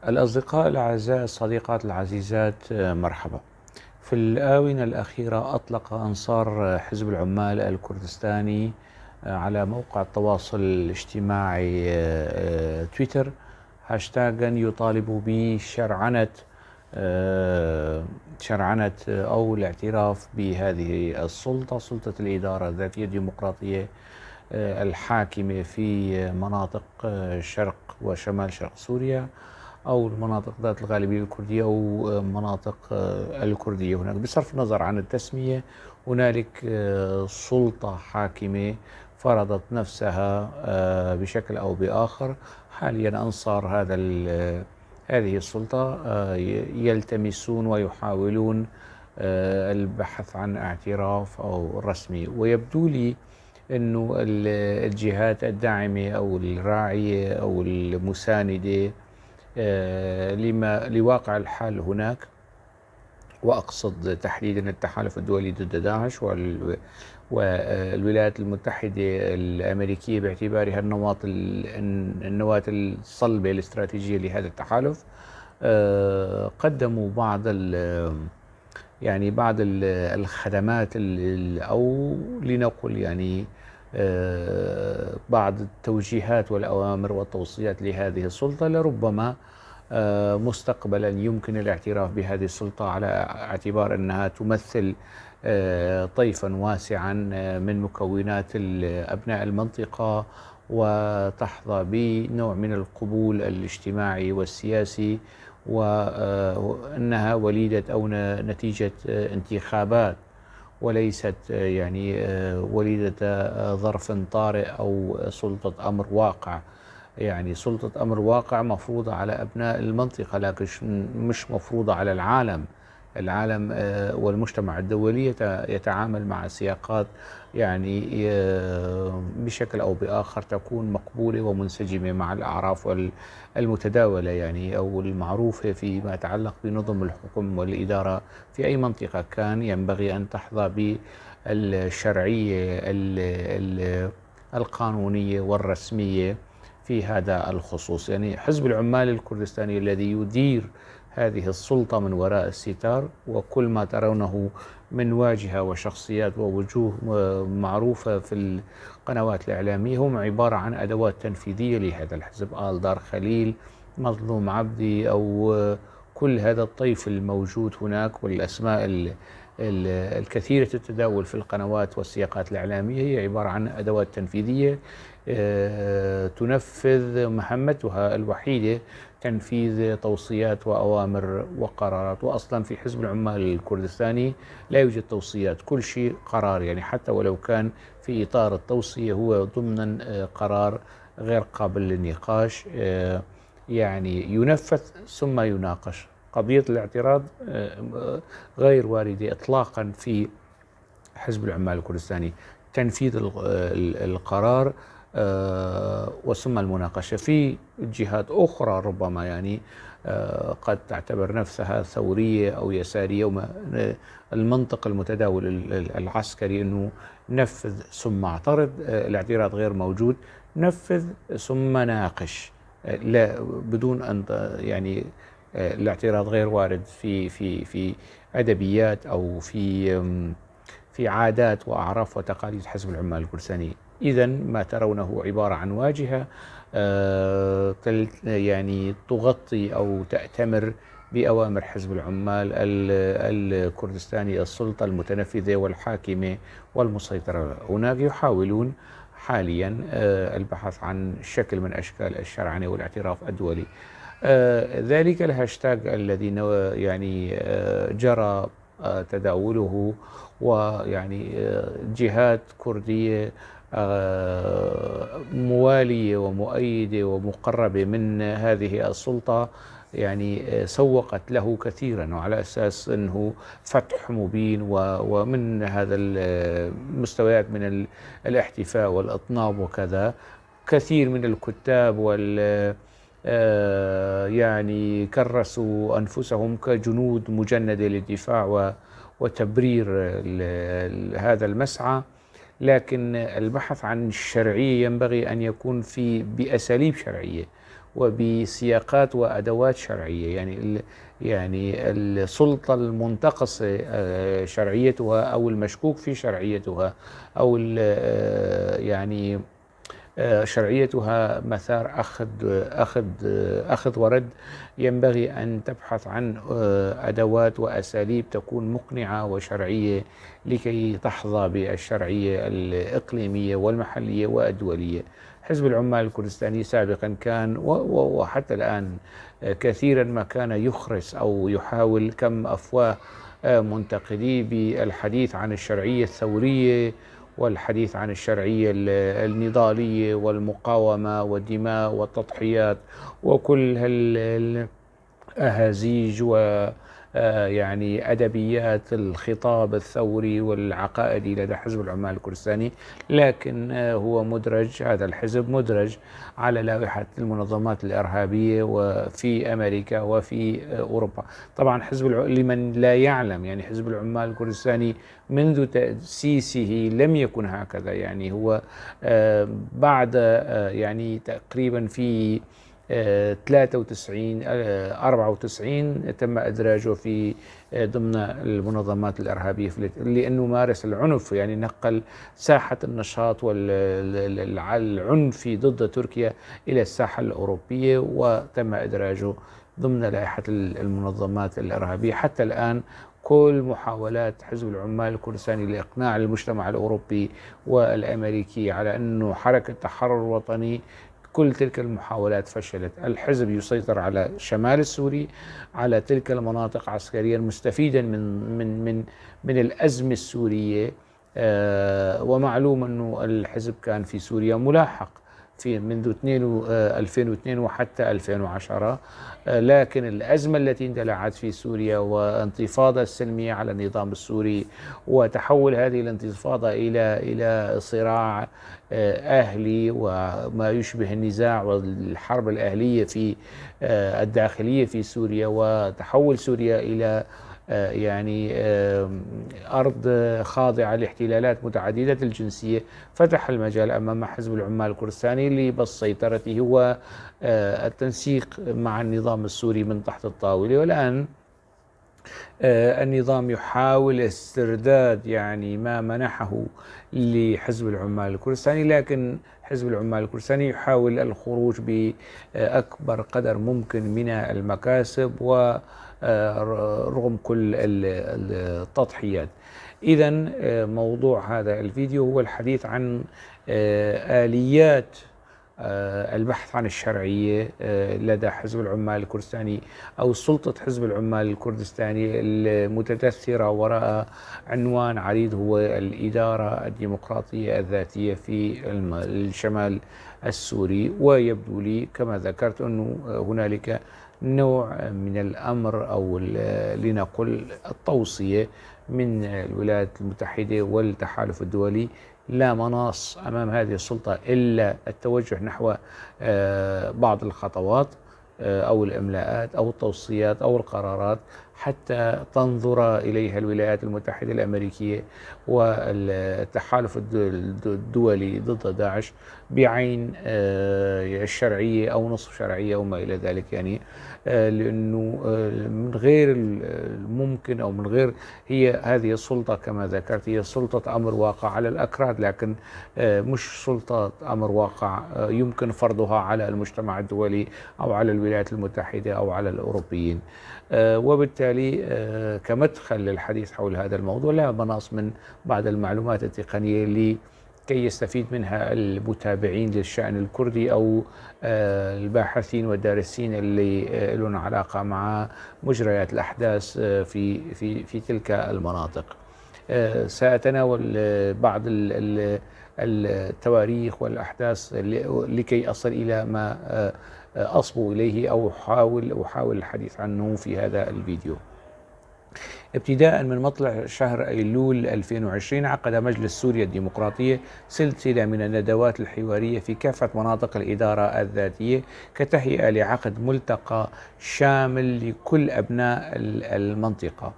الأصدقاء الأعزاء، الصديقات العزيزات، مرحبا. في الآونة الأخيرة أطلق أنصار حزب العمال الكردستاني على موقع التواصل الاجتماعي تويتر هاشتاغا يطالب بشرعنة شرعنة أو الاعتراف بهذه السلطة، سلطة الإدارة الذاتية الديمقراطية الحاكمة في مناطق شرق وشمال شرق سوريا، أو المناطق ذات الغالبية الكردية أو مناطق الكردية هناك. بصرف النظر عن التسمية، هنالك سلطة حاكمة فرضت نفسها بشكل أو بآخر. حاليا أنصار هذه السلطة يلتمسون ويحاولون البحث عن اعتراف أو رسمي، ويبدو لي أنه الجهات الداعمة أو الراعية أو المساندة لواقع الحال هناك، وأقصد تحديدا التحالف الدولي ضد داعش والولايات المتحدة الأمريكية باعتبارها النواة الصلبة الاستراتيجية لهذا التحالف، قدموا بعض الخدمات أو لنقل بعض التوجيهات والأوامر والتوصيات لهذه السلطة، لربما مستقبلا يمكن الاعتراف بهذه السلطة على اعتبار أنها تمثل طيفا واسعا من مكونات أبناء المنطقة، وتحظى بنوع من القبول الاجتماعي والسياسي، وأنها وليدة أو نتيجة انتخابات، وليست وليدة ظرف طارئ أو سلطة أمر واقع. سلطة أمر واقع مفروضة على أبناء المنطقة، لكن مش مفروضة على العالم. العالم والمجتمع الدولي يتعامل مع سياقات بشكل أو بآخر تكون مقبولة ومنسجمة مع الأعراف المتداولة أو المعروفة فيما يتعلق بنظم الحكم والإدارة في أي منطقة. كان ينبغي أن تحظى بالشرعية القانونية والرسمية في هذا الخصوص. حزب العمال الكردستاني الذي يدير هذه السلطة من وراء الستار، وكل ما ترونه من واجهة وشخصيات ووجوه معروفة في القنوات الإعلامية هم عبارة عن أدوات تنفيذية لهذا الحزب، آل دار خليل، مظلوم عبدي، أو كل هذا الطيف الموجود هناك، والأسماء الكثيرة التداول في القنوات والسياقات الإعلامية هي عبارة عن أدوات تنفيذية تنفذ مهمتها الوحيدة تنفيذ توصيات وأوامر وقرارات. وأصلا في حزب العمال الكردستاني لا يوجد توصيات، كل شيء قرار، حتى ولو كان في إطار التوصية هو ضمن قرار غير قابل للنقاش، ينفذ ثم يناقش. قضية الاعتراض غير واردة إطلاقا في حزب العمال الكردستاني، تنفيذ القرار وثم المناقشة. في جهات أخرى ربما قد تعتبر نفسها ثورية أو يسارية، وما المنطق المتداول العسكري أنه نفذ ثم اعترض، الاعتراض غير موجود، نفذ ثم ناقش، لا بدون أن الاعتراض غير وارد في أدبيات أو في عادات وأعراف وتقاليد حزب العمال الكردستاني. إذن ما ترونه عبارة عن واجهة تغطي أو تأتمر بأوامر حزب العمال الكردستاني، السلطة المتنفذة والحاكمة والمسيطرة هناك. يحاولون حاليا البحث عن شكل من أشكال الشرعنة والاعتراف الدولي. ذلك الهاشتاج الذي جرى تداوله، ويعني جهات كردية موالية ومؤيدة ومقربة من هذه السلطة سوقت له كثيرا، وعلى أساس أنه فتح مبين ومن هذا المستويات من الاحتفاء والإطناب وكذا. كثير من الكتاب كرسوا أنفسهم كجنود مجندة للدفاع وتبرير هذا المسعى. لكن البحث عن الشرعية ينبغي أن يكون بأساليب شرعية، وبسياقات وأدوات شرعية. يعني السلطة المنتقصة شرعيتها أو المشكوك في شرعيتها أو يعني شرعيتها مثار أخذ ورد، ينبغي أن تبحث عن أدوات وأساليب تكون مقنعة وشرعية لكي تحظى بالشرعية الإقليمية والمحلية والدولية. حزب العمال الكردستاني سابقا كان وحتى الآن كثيرا ما كان يخرس أو يحاول كم أفواه منتقديه بالحديث عن الشرعية الثورية والحديث عن الشرعية النضالية والمقاومة والدماء والتضحيات وكل الأهازيج و يعني أدبيات الخطاب الثوري والعقائدي لدى حزب العمال الكردستاني، لكن هو مدرج، هذا الحزب مدرج على لائحة المنظمات الإرهابية وفي أمريكا وفي أوروبا. طبعا حزب لمن لا يعلم، يعني حزب العمال الكردستاني منذ تأسيسه لم يكن هكذا، يعني هو بعد يعني تقريبا في 93 94 تم إدراجه في ضمن المنظمات الإرهابية لأنه مارس العنف، يعني نقل ساحة النشاط والعنف ضد تركيا إلى الساحة الأوروبية وتم إدراجه ضمن لائحة المنظمات الإرهابية. حتى الآن كل محاولات حزب العمال الكردستاني لإقناع المجتمع الأوروبي والأمريكي على أنه حركة تحرر وطني، كل تلك المحاولات فشلت. الحزب يسيطر على الشمال السوري، على تلك المناطق عسكريا، مستفيدا من من من من الأزمة السورية. ومعلوم أنه الحزب كان في سوريا ملاحق في منذ 2002 وحتى 2010، لكن الأزمة التي اندلعت في سوريا وانتفاضة السلمية على النظام السوري وتحول هذه الانتفاضة إلى صراع أهلي وما يشبه النزاع والحرب الأهلية في الداخلية في سوريا، وتحول سوريا إلى يعني أرض خاضعة لاحتلالات متعددة الجنسية، فتح المجال أمام حزب العمال الكردستاني لبسط سيطرته والتنسيق مع النظام السوري من تحت الطاولة. والآن النظام يحاول استرداد يعني ما منحه لحزب العمال الكردستاني، لكن حزب العمال الكردستاني يحاول الخروج بأكبر قدر ممكن من المكاسب و رغم كل التضحيات. إذا موضوع هذا الفيديو هو الحديث عن آليات البحث عن الشرعية لدى حزب العمال الكردستاني أو سلطة حزب العمال الكردستاني المتدثرة وراء عنوان عريض هو الإدارة الديمقراطية الذاتية في الشمال السوري. ويبدو لي كما ذكرت أنه هنالك نوع من الأمر أو لنقل التوصية من الولايات المتحدة والتحالف الدولي، لا مناص أمام هذه السلطة إلا التوجه نحو بعض الخطوات أو الإملاءات أو التوصيات أو القرارات حتى تنظر إليها الولايات المتحدة الأمريكية والتحالف الدولي ضد داعش بعين الشرعية أو نصف شرعية أو ما إلى ذلك، يعني لأنه من غير الممكن أو من غير هي هذه السلطة كما ذكرت هي سلطة أمر واقع على الأكراد، لكن مش سلطة أمر واقع يمكن فرضها على المجتمع الدولي أو على الولايات المتحدة أو على الأوروبيين. وبالتالي كمدخل للحديث حول هذا الموضوع لا مناص من بعض المعلومات التقنية لكي يستفيد منها المتابعين للشأن الكردي أو الباحثين والدارسين اللي لهم علاقة مع مجريات الأحداث في في في تلك المناطق. سأتناول بعض التواريخ والأحداث لكي أصل إلى ما أصبو إليه أو أحاول الحديث عنه في هذا الفيديو. ابتداء من مطلع شهر أيلول 2020 عقد مجلس سوريا الديمقراطية سلسلة من الندوات الحوارية في كافة مناطق الإدارة الذاتية كتهيئة لعقد ملتقى شامل لكل أبناء المنطقة.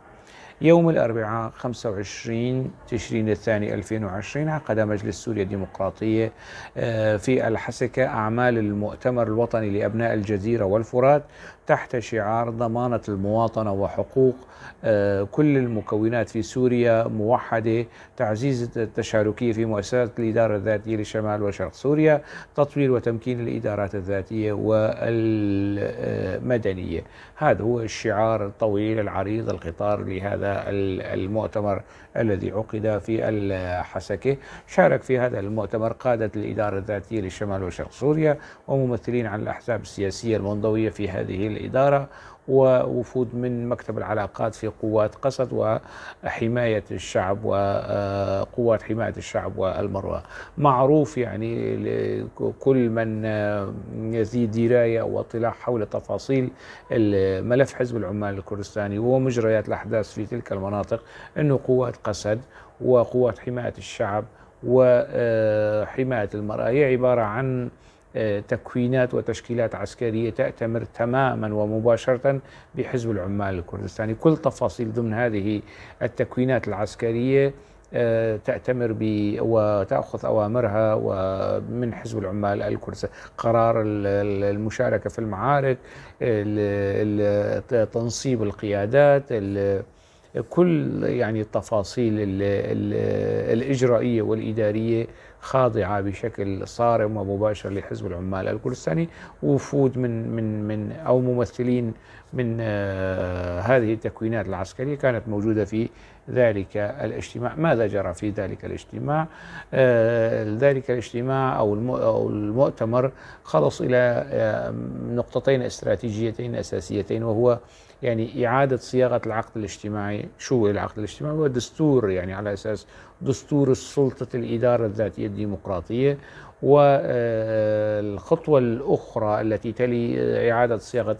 يوم الأربعاء 25 تشرين الثاني 2020 عقد مجلس سوريا الديمقراطية في الحسكة أعمال المؤتمر الوطني لأبناء الجزيرة والفرات تحت شعار ضمانة المواطنة وحقوق كل المكونات في سوريا موحدة، تعزيز التشاركية في مؤسسات الإدارة الذاتية لشمال وشرق سوريا، تطوير وتمكين الإدارات الذاتية والمدنية. هذا هو الشعار الطويل العريض القطار لهذا المؤتمر الذي عقد في الحسكة. شارك في هذا المؤتمر قادة الإدارة الذاتية لشمال وشرق سوريا وممثلين عن الأحزاب السياسية المنضوية في هذه الإدارة، ووفود من مكتب العلاقات في قوات قسد وحماية الشعب وقوات حماية الشعب والمروة. معروف يعني كل من يزيد دراية واطلاع حول تفاصيل ملف حزب العمال الكردستاني ومجريات الأحداث في تلك المناطق أنه قوات قسد وقوات حماية الشعب وحماية المرأة هي عبارة عن تكوينات وتشكيلات عسكرية تأتمر تماما ومباشرة بحزب العمال الكردستاني. كل تفاصيل ضمن هذه التكوينات العسكرية تأتمر وتأخذ أوامرها ومن حزب العمال الكردستاني، قرار المشاركة في المعارك، تنصيب القيادات، كل يعني التفاصيل الإجرائية والإدارية خاضعة بشكل صارم ومباشر لحزب العمال الكردستاني. وفود من من من أو ممثلين من هذه التكوينات العسكرية كانت موجودة في ذلك الاجتماع. ماذا جرى في ذلك الاجتماع؟ ذلك الاجتماع أو المؤتمر خلص إلى نقطتين استراتيجيتين أساسيتين، وهو يعني إعادة صياغة العقد الاجتماعي. شو العقد الاجتماعي؟ هو دستور، يعني على أساس دستور السلطة الإدارة الذاتية الديمقراطية. والخطوة الأخرى التي تلي إعادة صياغة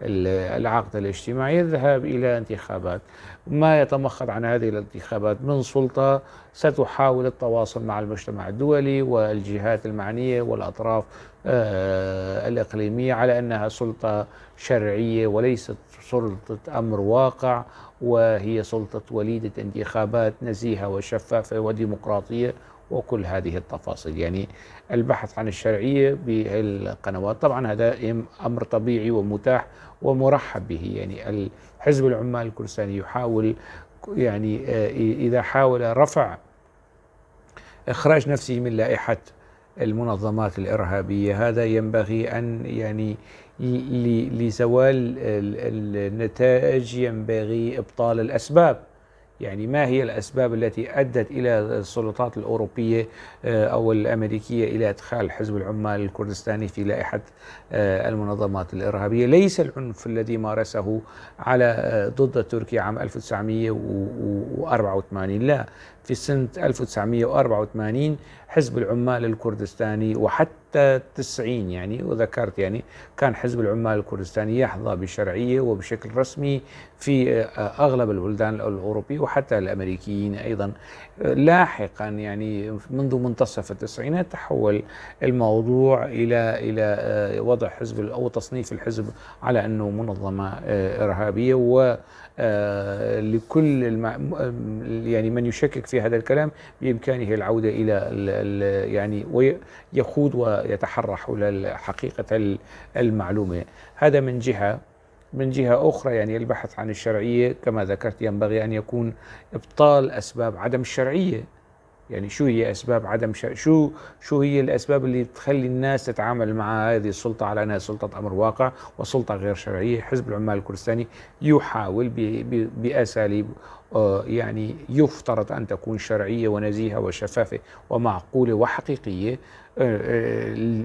العقد الاجتماعي الذهاب إلى انتخابات. ما يتمخض عن هذه الانتخابات من سلطة ستحاول التواصل مع المجتمع الدولي والجهات المعنية والأطراف الإقليمية على أنها سلطة شرعية وليست سلطة أمر واقع، وهي سلطة وليدة انتخابات نزيهة وشفافة وديمقراطية وكل هذه التفاصيل. يعني البحث عن الشرعية بالقنوات طبعا هذا أمر طبيعي ومتاح ومرحب به. يعني الحزب العمال الكردستاني يحاول، يعني إذا حاول رفع إخراج نفسه من لائحة المنظمات الإرهابية، هذا ينبغي أن يعني لزوال النتائج ينبغي إبطال الأسباب. يعني ما هي الأسباب التي أدت إلى السلطات الأوروبية أو الأمريكية إلى إدخال حزب العمال الكردستاني في لائحة المنظمات الإرهابية؟ ليس العنف الذي مارسه على ضد تركيا عام 1984، لا، في سنة 1984 حزب العمال الكردستاني وحتى 90 يعني وذكرت يعني كان حزب العمال الكردستاني يحظى بشرعية وبشكل رسمي في أغلب البلدان الأوروبية وحتى الأمريكيين أيضا. لاحقا يعني منذ منتصف التسعينات تحول الموضوع إلى وضع حزب أو تصنيف الحزب على أنه منظمة إرهابية. و لكل يعني من يشكك في هذا الكلام بإمكانه العودة إلى يعني ويخوض ويتحرى حول حقيقة المعلومة. هذا من جهة. من جهة أخرى يعني البحث عن الشرعية كما ذكرت ينبغي أن يكون إبطال أسباب عدم الشرعية. يعني شو هي أسباب عدم شو هي الأسباب اللي تخلي الناس تتعامل مع هذه السلطة على أنها سلطة أمر واقع وسلطة غير شرعية؟ حزب العمال الكردستاني يحاول بأساليب يعني يفترض أن تكون شرعية ونزيهة وشفافة ومعقولة وحقيقية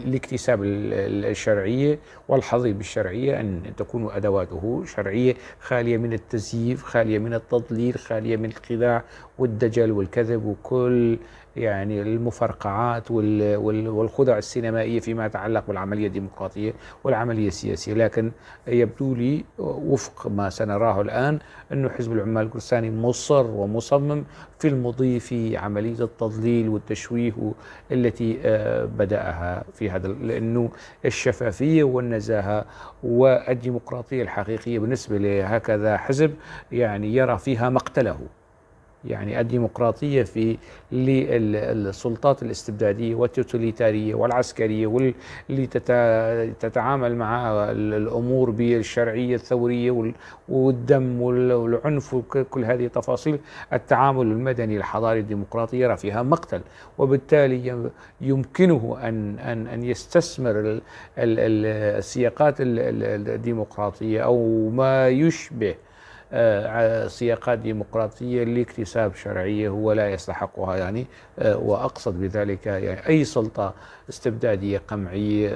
لاكتساب الشرعية والحظي بالشرعية، أن تكون أدواته شرعية خالية من التزييف، خالية من التضليل، خالية من الخداع والدجل والكذب وكل يعني المفرقعات والخدع السينمائية فيما يتعلق بالعملية الديمقراطية والعملية السياسية. لكن يبدو لي وفق ما سنراه الآن أن حزب العمال الكردستاني مصر ومصمم في المضي في عملية التضليل والتشويه التي بدأها في هذا، لأنه الشفافية والنزاهة والديمقراطية الحقيقية بالنسبة لهكذا حزب يعني يرى فيها مقتله. يعني الديمقراطية في للسلطات الاستبدادية والتوتاليتارية والعسكرية واللي تتعامل مع الأمور بالشرعية الثورية والدم والعنف وكل هذه التفاصيل، التعامل المدني الحضاري الديمقراطي يرى فيها مقتل، وبالتالي يمكنه أن يستثمر السياقات الديمقراطية أو ما يشبه سياقات ديمقراطية لاكتساب شرعية هو لا يستحقها. يعني وأقصد بذلك يعني أي سلطة استبدادية قمعية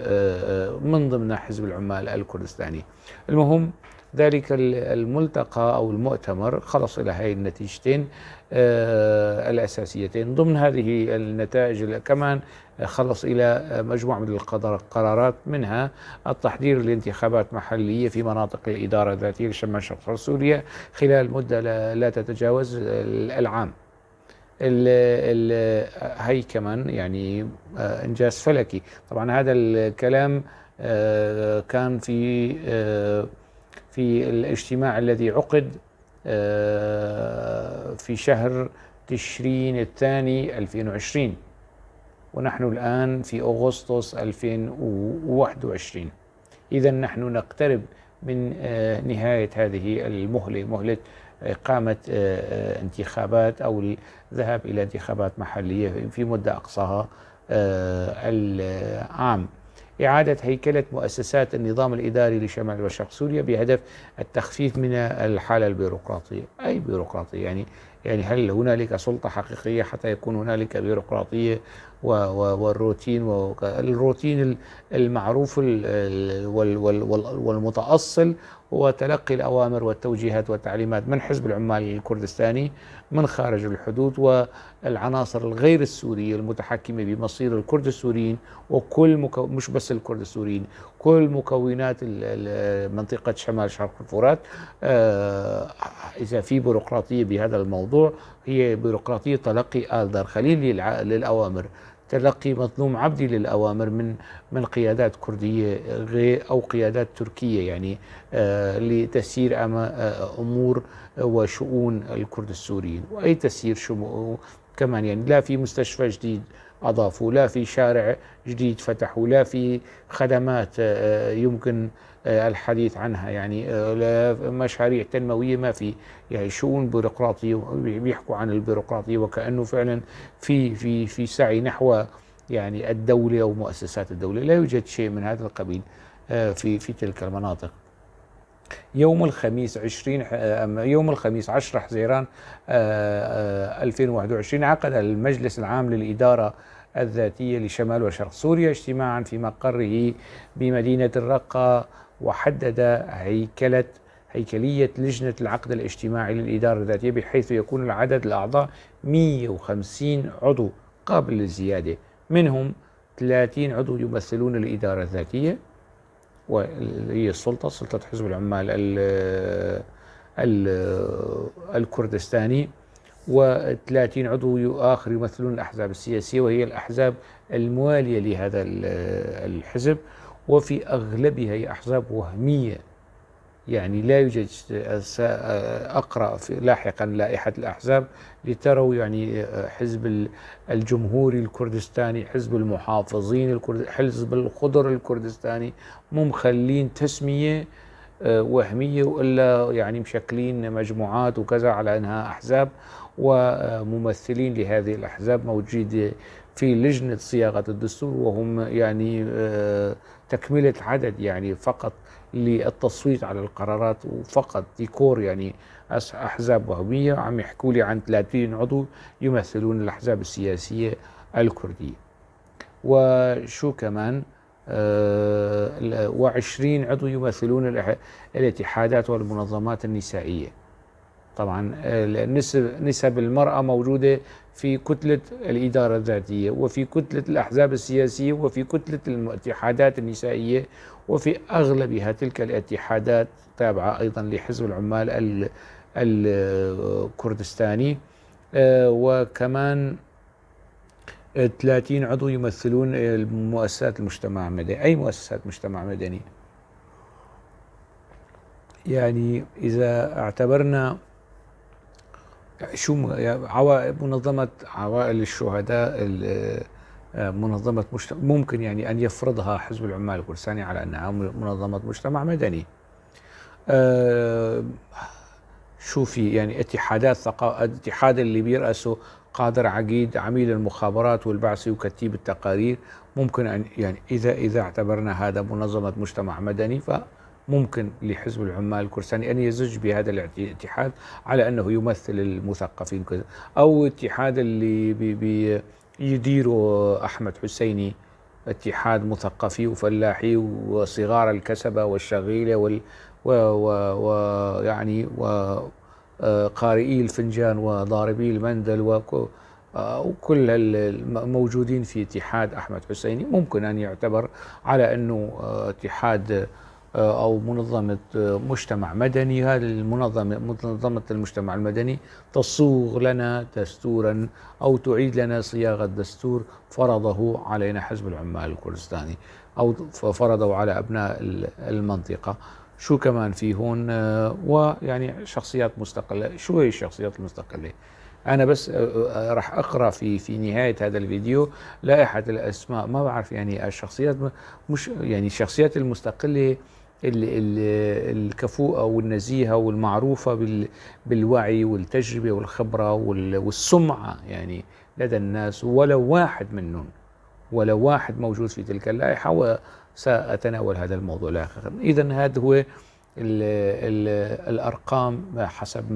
من ضمن حزب العمال الكردستاني. المهم ذلك الملتقى أو المؤتمر خلص إلى هاي النتيجتين الأساسيتين. ضمن هذه النتائج كمان خلص إلى مجموعة من القرارات، منها التحضير لانتخابات محلية في مناطق الإدارة الذاتية لشمال شرق سوريا خلال مدة لا تتجاوز العام. هي كمان يعني إنجاز فلكي. طبعا هذا الكلام كان في الاجتماع الذي عقد في شهر تشرين الثاني 2020، ونحن الآن في أغسطس 2021. إذا نحن نقترب من نهاية هذه المهلة، مهلة إقامة انتخابات أو الذهاب إلى انتخابات محلية في مدة أقصاها العام. إعادة هيكلة مؤسسات النظام الإداري لشمال وشرق سوريا بهدف التخفيف من الحالة البيروقراطية. أي بيروقراطية؟ يعني هل هنالك سلطة حقيقية حتى يكون هنالك بيروقراطية والروتين، والروتين المعروف والمتأصل هو تلقي الأوامر والتوجيهات والتعليمات من حزب العمال الكردستاني من خارج الحدود والعناصر الغير السورية المتحكمة بمصير الكرد السوريين، وكل مش بس الكرد السوريين، كل مكونات منطقة شمال شرق الفرات. إذا في بيروقراطية بهذا الموضوع هي بيروقراطية تلقي آل دار خليل للأوامر، تلقي مظلوم عبدي للأوامر من قيادات كردية غير أو قيادات تركية، يعني لتسيير أمور وشؤون الكرد السوريين. وأي تسيير كمان، يعني لا في مستشفى جديد أضافوا، لا في شارع جديد فتحوا، لا في خدمات يمكن الحديث عنها، يعني لا مشاريع تنموية، ما في يعني شؤون بيروقراطية. بيحكوا عن البيروقراطية وكأنه فعلا في في في سعي نحو يعني الدولة أو مؤسسات الدولة. لا يوجد شيء من هذا القبيل في تلك المناطق. يوم الخميس يوم الخميس 10 حزيران 2021 عقد المجلس العام للإدارة الذاتية لشمال وشرق سوريا اجتماعا في مقره بمدينة الرقة، وحدد هيكلية لجنة العقد الاجتماعي للإدارة الذاتية بحيث يكون العدد الأعضاء 150 عضو قابل للزيادة، منهم 30 عضو يمثلون الإدارة الذاتية وهي السلطة، سلطة حزب العمال الكردستاني، و30 عضو آخر يمثلون الأحزاب السياسية وهي الأحزاب الموالية لهذا الحزب، وفي أغلبها هي أحزاب وهمية. يعني لا يوجد، أقرأ لاحقا لائحة الأحزاب لتروا يعني حزب الجمهوري الكردستاني، حزب المحافظين حزب الخضر الكردستاني، مو مخلين تسمية وهمية وإلا يعني مشكلين مجموعات وكذا على أنها أحزاب، وممثلين لهذه الأحزاب موجودة في لجنة صياغة الدستور، وهم يعني تكملة عدد يعني فقط للتصويت على القرارات وفقط ديكور، يعني أحزاب وهمية. عم يحكوا لي عن 30 عضو يمثلون الأحزاب السياسية الكردية. وشو كمان 20 عضو يمثلون الاتحادات والمنظمات النسائية. طبعا نسب المرأة موجودة في كتلة الإدارة الذاتية وفي كتلة الأحزاب السياسية وفي كتلة الاتحادات النسائية، وفي أغلبها تلك الاتحادات تابعة أيضا لحزب العمال الكردستاني. وكمان 30 عضو يمثلون المؤسسات المجتمع المدني. أي مؤسسات مجتمع مدني؟ يعني إذا اعتبرنا شو منظمة عوائل الشهداء، منظمة مجتمع، ممكن يعني أن يفرضها حزب العمال الكردستاني على أنها منظمة مجتمع مدني. شو في يعني اتحادات الاتحاد اللي بيرأسه قادر عقيد عميل المخابرات والبعثي وكتيب التقارير، ممكن أن يعني إذا اعتبرنا هذا منظمة مجتمع مدني فممكن لحزب العمال الكردستاني أن يزج بهذا الاتحاد على أنه يمثل المثقفين كذا، أو اتحاد اللي يديره أحمد حسيني، اتحاد مثقفي وفلاحي وصغار الكسبة والشغيلة وقارئي الفنجان وضاربي المندل وكل الموجودين في اتحاد أحمد حسيني، ممكن أن يعتبر على أنه اتحاد أو منظمة مجتمع مدني. هذه منظمة المجتمع المدني تصوغ لنا دستورا أو تعيد لنا صياغة دستور فرضه علينا حزب العمال الكردستاني أو فرضه على أبناء المنطقة. شو كمان في هون؟ ويعني شخصيات مستقلة. شو هي الشخصيات المستقلة؟ أنا بس راح أقرأ في نهاية هذا الفيديو لائحة الأسماء. ما بعرف يعني الشخصيات مش يعني الشخصيات المستقلة الكفوءة والنزيهة والمعروفة بالوعي والتجربة والخبرة والسمعة يعني لدى الناس، ولو واحد منهم، ولو واحد موجود في تلك اللائحة، وسأتناول هذا الموضوع لاحقا. إذن هذا هو الأرقام حسب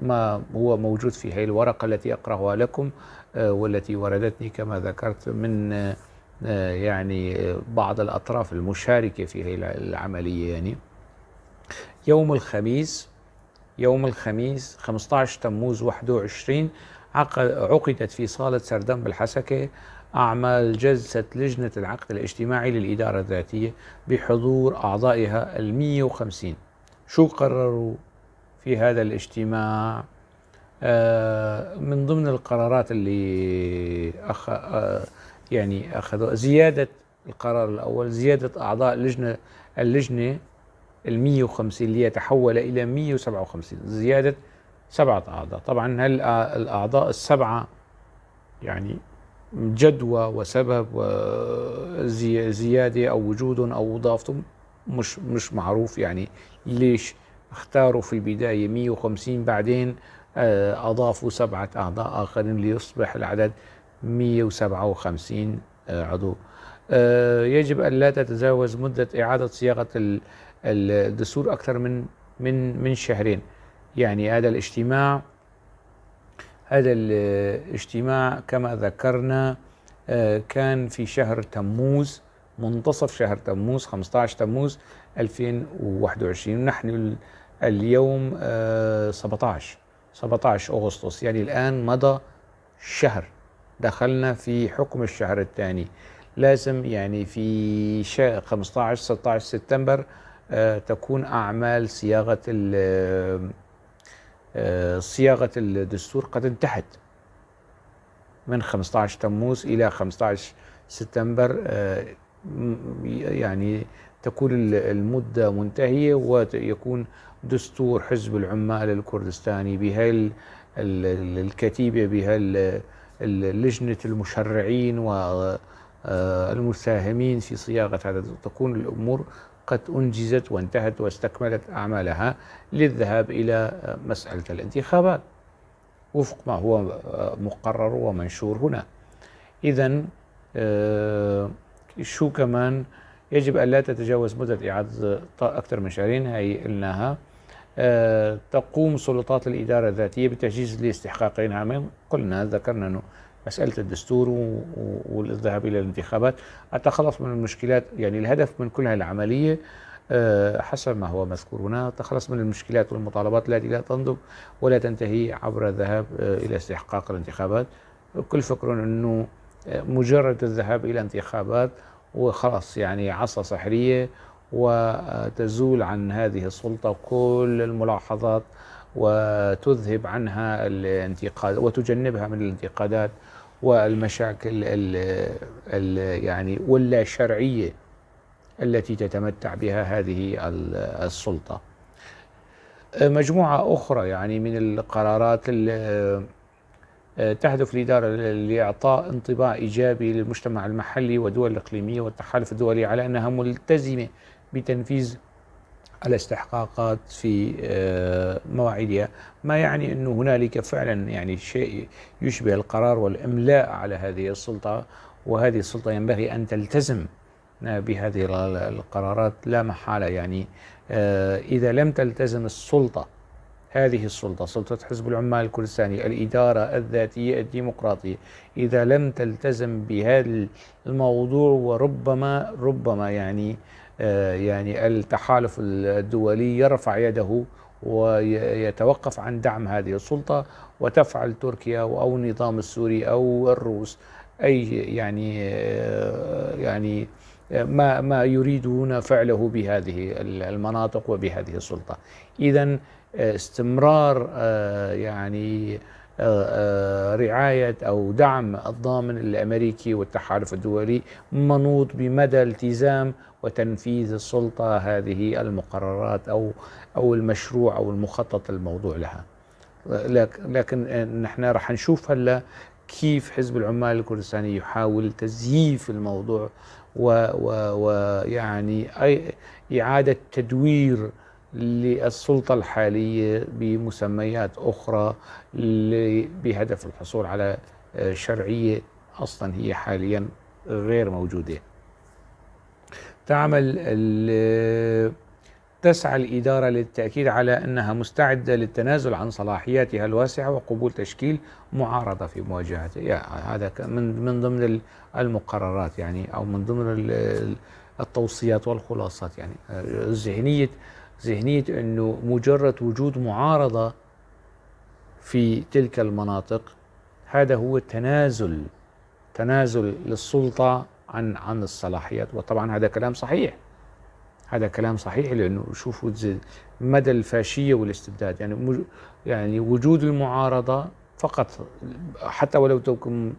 ما هو موجود في هذه الورقة التي أقرأها لكم، والتي وردتني كما ذكرت من يعني بعض الأطراف المشاركة في هذه العملية. يعني يوم الخميس 15 تموز 21 عقدت في صالة سردم بالحسكة أعمال جلسة لجنة العقد الاجتماعي للإدارة الذاتية بحضور أعضائها 150. شو قرروا في هذا الاجتماع؟ من ضمن القرارات اللي يعني أخذوا زيادة القرار الأول، زيادة أعضاء اللجنة 150 ليتحول إلى 157، زيادة 7 أعضاء. طبعا هل الأعضاء السبعة يعني جدوى وسبب وزيادة أو وجود أو إضافته مش معروف، يعني ليش اختاروا في البداية 150 بعدين أضافوا 7 أعضاء آخرين ليصبح العدد 157 عضو. يجب أن لا تتجاوز مدة إعادة صياغة الدستور أكثر من شهرين. يعني هذا الاجتماع كما ذكرنا كان في شهر تموز، منتصف شهر تموز 15 تموز 2021. نحن اليوم 17 أغسطس، يعني الآن مضى شهر، دخلنا في حكم الشهر الثاني. لازم يعني في 15-16 سبتمبر تكون أعمال صياغة الدستور قد انتهت. من 15 تموز إلى 15 سبتمبر يعني تكون المدة منتهية، ويكون دستور حزب العمال الكردستاني بهال الكتيبة، بهال لجنة المشرعين والمساهمين في صياغة هذا، تكون الأمور قد أنجزت وانتهت واستكملت أعمالها للذهاب إلى مسألة الانتخابات وفق ما هو مقرر ومنشور هنا. إذن شو كمان يجب أن لا تتجاوز مدة إعادة أكثر من شهرين، هي قلناها. تقوم سلطات الإدارة الذاتية بتجهيز لاستحقاقين عامين، قلنا ذكرنا أنه مسألة الدستور والذهاب إلى الانتخابات، التخلص من المشكلات. يعني الهدف من كل هالعملية حسب ما هو مذكور هنا. تخلص من المشكلات والمطالبات التي لا تنضب ولا تنتهي عبر الذهاب إلى استحقاق الانتخابات. كل فكر أنه مجرد الذهاب إلى انتخابات وخلاص، يعني عصا سحرية وتزول عن هذه السلطة كل الملاحظات وتذهب عنها الانتقاد وتجنبها من الانتقادات والمشاكل ال يعني واللا شرعية التي تتمتع بها هذه السلطة. مجموعة أخرى يعني من القرارات تهدف الإدارة لإعطاء انطباع إيجابي للمجتمع المحلي والدول الإقليمية والتحالف الدولي على أنها ملتزمة بتنفيذ الاستحقاقات في مواعيدها، ما يعني أنه هنالك فعلا يعني شيء يشبه القرار والإملاء على هذه السلطة، وهذه السلطة ينبغي أن تلتزم بهذه القرارات لا محالة. يعني إذا لم تلتزم السلطة، هذه السلطة سلطة حزب العمال الكردستاني الإدارة الذاتية الديمقراطية، إذا لم تلتزم بهذا الموضوع وربما يعني التحالف الدولي يرفع يده ويتوقف عن دعم هذه السلطة، وتفعل تركيا أو النظام السوري أو الروس أي يعني ما يريدون فعله بهذه المناطق وبهذه السلطة. إذن استمرار يعني رعاية أو دعم الضامن الأمريكي والتحالف الدولي منوط بمدى التزام وتنفيذ السلطة هذه المقررات أو المشروع أو المخطط الموضوع لها. لكن نحن رح نشوف هلا كيف حزب العمال الكردستاني يحاول تزييف الموضوع ويعني إعادة تدوير للسلطة الحالية بمسميات أخرى بهدف الحصول على شرعية أصلا هي حاليا غير موجودة. تسعى الإدارة للتأكيد على أنها مستعدة للتنازل عن صلاحياتها الواسعة وقبول تشكيل معارضة في مواجهتها. يعني هذا من ضمن المقررات يعني أو من ضمن التوصيات والخلاصات. يعني ذهنية أنه مجرد وجود معارضة في تلك المناطق هذا هو تنازل للسلطة عن الصلاحيات. وطبعا هذا كلام صحيح، هذا كلام صحيح، لأنه شوفوا مدى الفاشية والاستبداد. يعني وجود المعارضة فقط حتى ولو تكون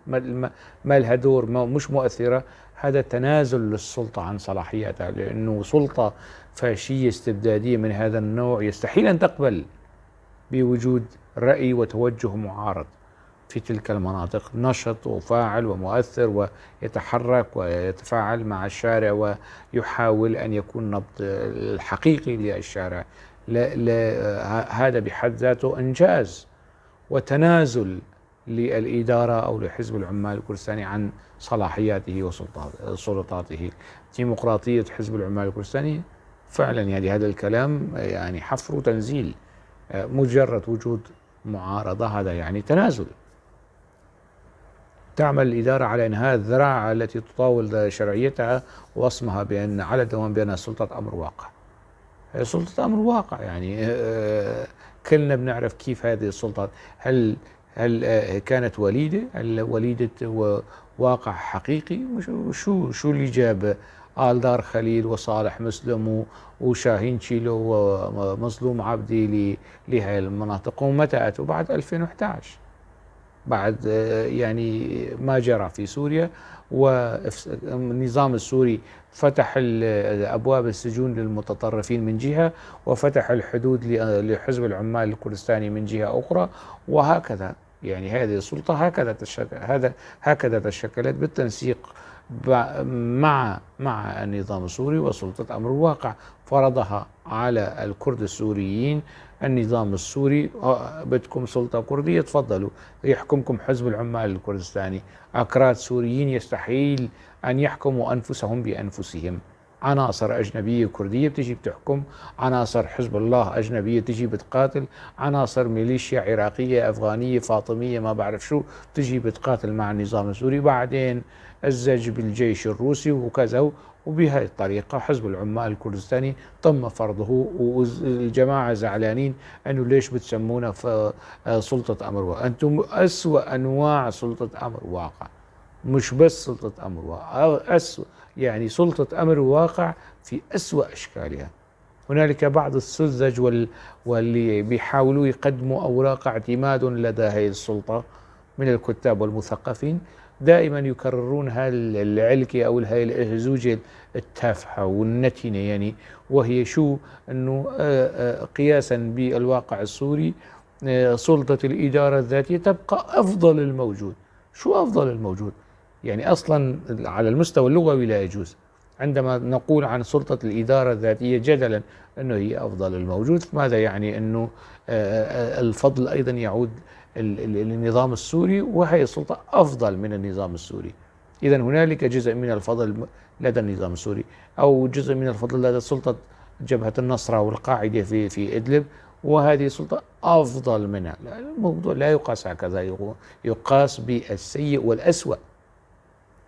ما لها دور، مش مؤثرة، هذا تنازل للسلطة عن صلاحياتها، لأنه سلطة فاشية استبدادية من هذا النوع يستحيل أن تقبل بوجود رأي وتوجه معارض في تلك المناطق، نشط وفاعل ومؤثر ويتحرك ويتفاعل مع الشارع ويحاول أن يكون نبض الحقيقي للشارع. لا لا، هذا بحد ذاته إنجاز وتنازل للإدارة أو لحزب العمال الكردستاني عن صلاحياته وسلطاته. ديمقراطية حزب العمال الكردستاني فعلا يعني هذا الكلام يعني حفر وتنزيل، مجرد وجود معارضة هذا يعني تنازل. تعمل الإدارة على إنهاء الذراع التي تطاول شرعيتها ووصمها بأن على الدوام بأنها سلطة أمر واقع. هي سلطة أمر واقع، يعني كلنا بنعرف كيف هذه السلطات، هل كانت وليدة؟ هل وليدة واقع حقيقي؟ شو اللي جاب آلدار خليل وصالح مسلم وشاهين تشيلو ومظلوم عبدي لهذه المناطق؟ ومتى أتوا؟ بعد 2011، بعد يعني ما جرى في سوريا، والنظام السوري فتح أبواب السجون للمتطرفين من جهة، وفتح الحدود لحزب العمال الكردستاني من جهة أخرى، وهكذا. يعني هذه السلطة هكذا تشكلت بالتنسيق مع النظام السوري وسلطة أمر الواقع، فرضها على الكرد السوريين النظام السوري. بدكم سلطة كردية تفضلوا، يحكمكم حزب العمال الكردستاني. أكراد سوريين يستحيل أن يحكموا أنفسهم بأنفسهم. عناصر أجنبية كردية بتجي بتحكم، عناصر حزب الله أجنبية تجي بتقاتل، عناصر ميليشيا عراقية أفغانية فاطمية ما بعرف شو تجي بتقاتل مع النظام السوري، بعدين الزج بالجيش الروسي وكذا. وبهذه الطريقة حزب العمال الكردستاني تم فرضه، والجماعة زعلانين أنه ليش بتسمونا سلطة أمر واقع. أنتم أسوأ أنواع سلطة أمر واقع، مش بس سلطة أمر واقع، أسوأ يعني سلطة أمر واقع في أسوأ أشكالها. هنالك بعض السذج واللي بيحاولوا يقدموا أوراق اعتماد لدى هذه السلطة من الكتاب والمثقفين، دائما يكررون هالعلكة أو هاي الأهزوجة التافهة والنتنة، يعني وهي شو؟ أنه قياسا بالواقع السوري سلطة الإدارة الذاتية تبقى أفضل الموجود. شو أفضل الموجود؟ يعني أصلا على المستوى اللغوي لا يجوز عندما نقول عن سلطة الإدارة الذاتية جدلا أنه هي أفضل الموجود. ماذا يعني؟ أنه الفضل أيضا يعود للنظام السوري، وهي السلطة أفضل من النظام السوري. إذا هنالك جزء من الفضل لدى النظام السوري، أو جزء من الفضل لدى سلطة جبهة النصرة والقاعدة في إدلب، وهذه السلطة أفضل منها. الموضوع لا يقاس هكذا، يقاس بالسيء والأسوأ.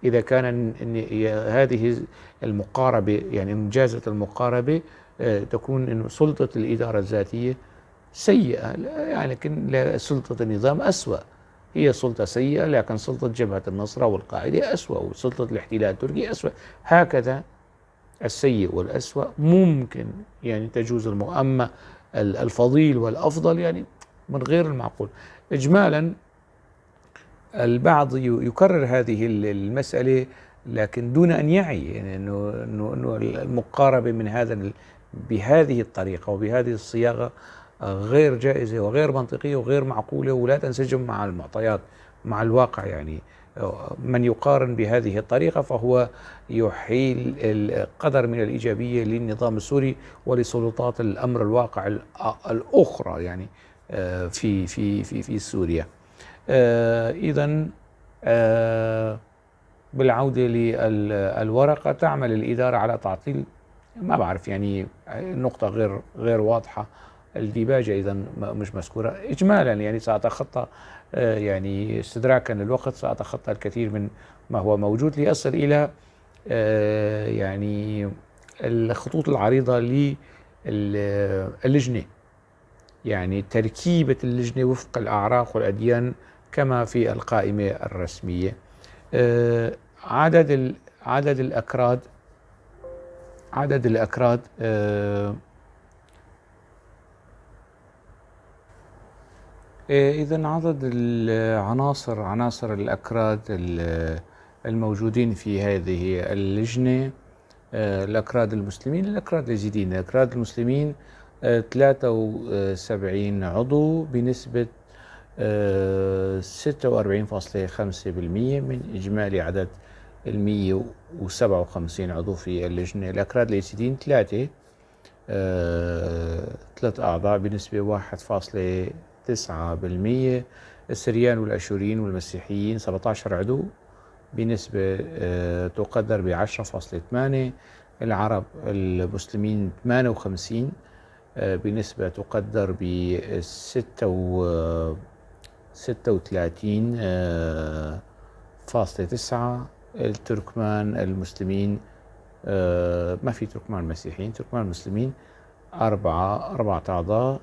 إذا كان هذه المقاربة، يعني إنجازة المقاربة، تكون إنه سلطة الإدارة الذاتية سيئة، يعني لكن سلطة النظام أسوأ. هي سلطة سيئة، لكن سلطة جبهة النصرة والقاعدة أسوأ، وسلطة الاحتلال التركي أسوأ. هكذا السيء والأسوأ ممكن يعني تجوز أما الفضيل والأفضل يعني من غير المعقول. إجمالا البعض يكرر هذه المسألة لكن دون أن يعي، يعني إنه المقاربة من هذا بهذه الطريقة وبهذه الصياغة غير جائزة وغير منطقية وغير معقولة، ولا تنسجم مع المعطيات مع الواقع. يعني من يقارن بهذه الطريقة فهو يحيل القدر من الإيجابية للنظام السوري ولسلطات الأمر الواقع الأخرى يعني في في في في سوريا. إذا بالعودة للورقة، تعمل الإدارة على تعطيل، ما بعرف يعني نقطة غير واضحة، الديباجة إذا مش مذكورة. إجمالا يعني سأتخطى، يعني استدراكا للوقت سأتخطى الكثير من ما هو موجود لأصل إلى يعني الخطوط العريضة للجنة، يعني تركيبة اللجنة وفق الأعراق والأديان كما في القائمة الرسمية. عدد الأكراد، عدد الأكراد إذا عدد العناصر، عناصر الأكراد الموجودين في هذه اللجنة، الأكراد المسلمين، الأكراد اليزيديين. الأكراد المسلمين 73 عضو بنسبة 46.5% من إجمالي عدد 157 عضو في اللجنة. الأكراد اليزيديين 3 أعضاء بنسبة 1.9%. السريان والأشوريين والمسيحيين 17 عضو بنسبة تقدر ب10.8. العرب المسلمين 58 بنسبة تقدر ب 36.9. التركمان المسلمين، ما في تركمان مسيحيين، تركمان مسلمين 4 أعضاء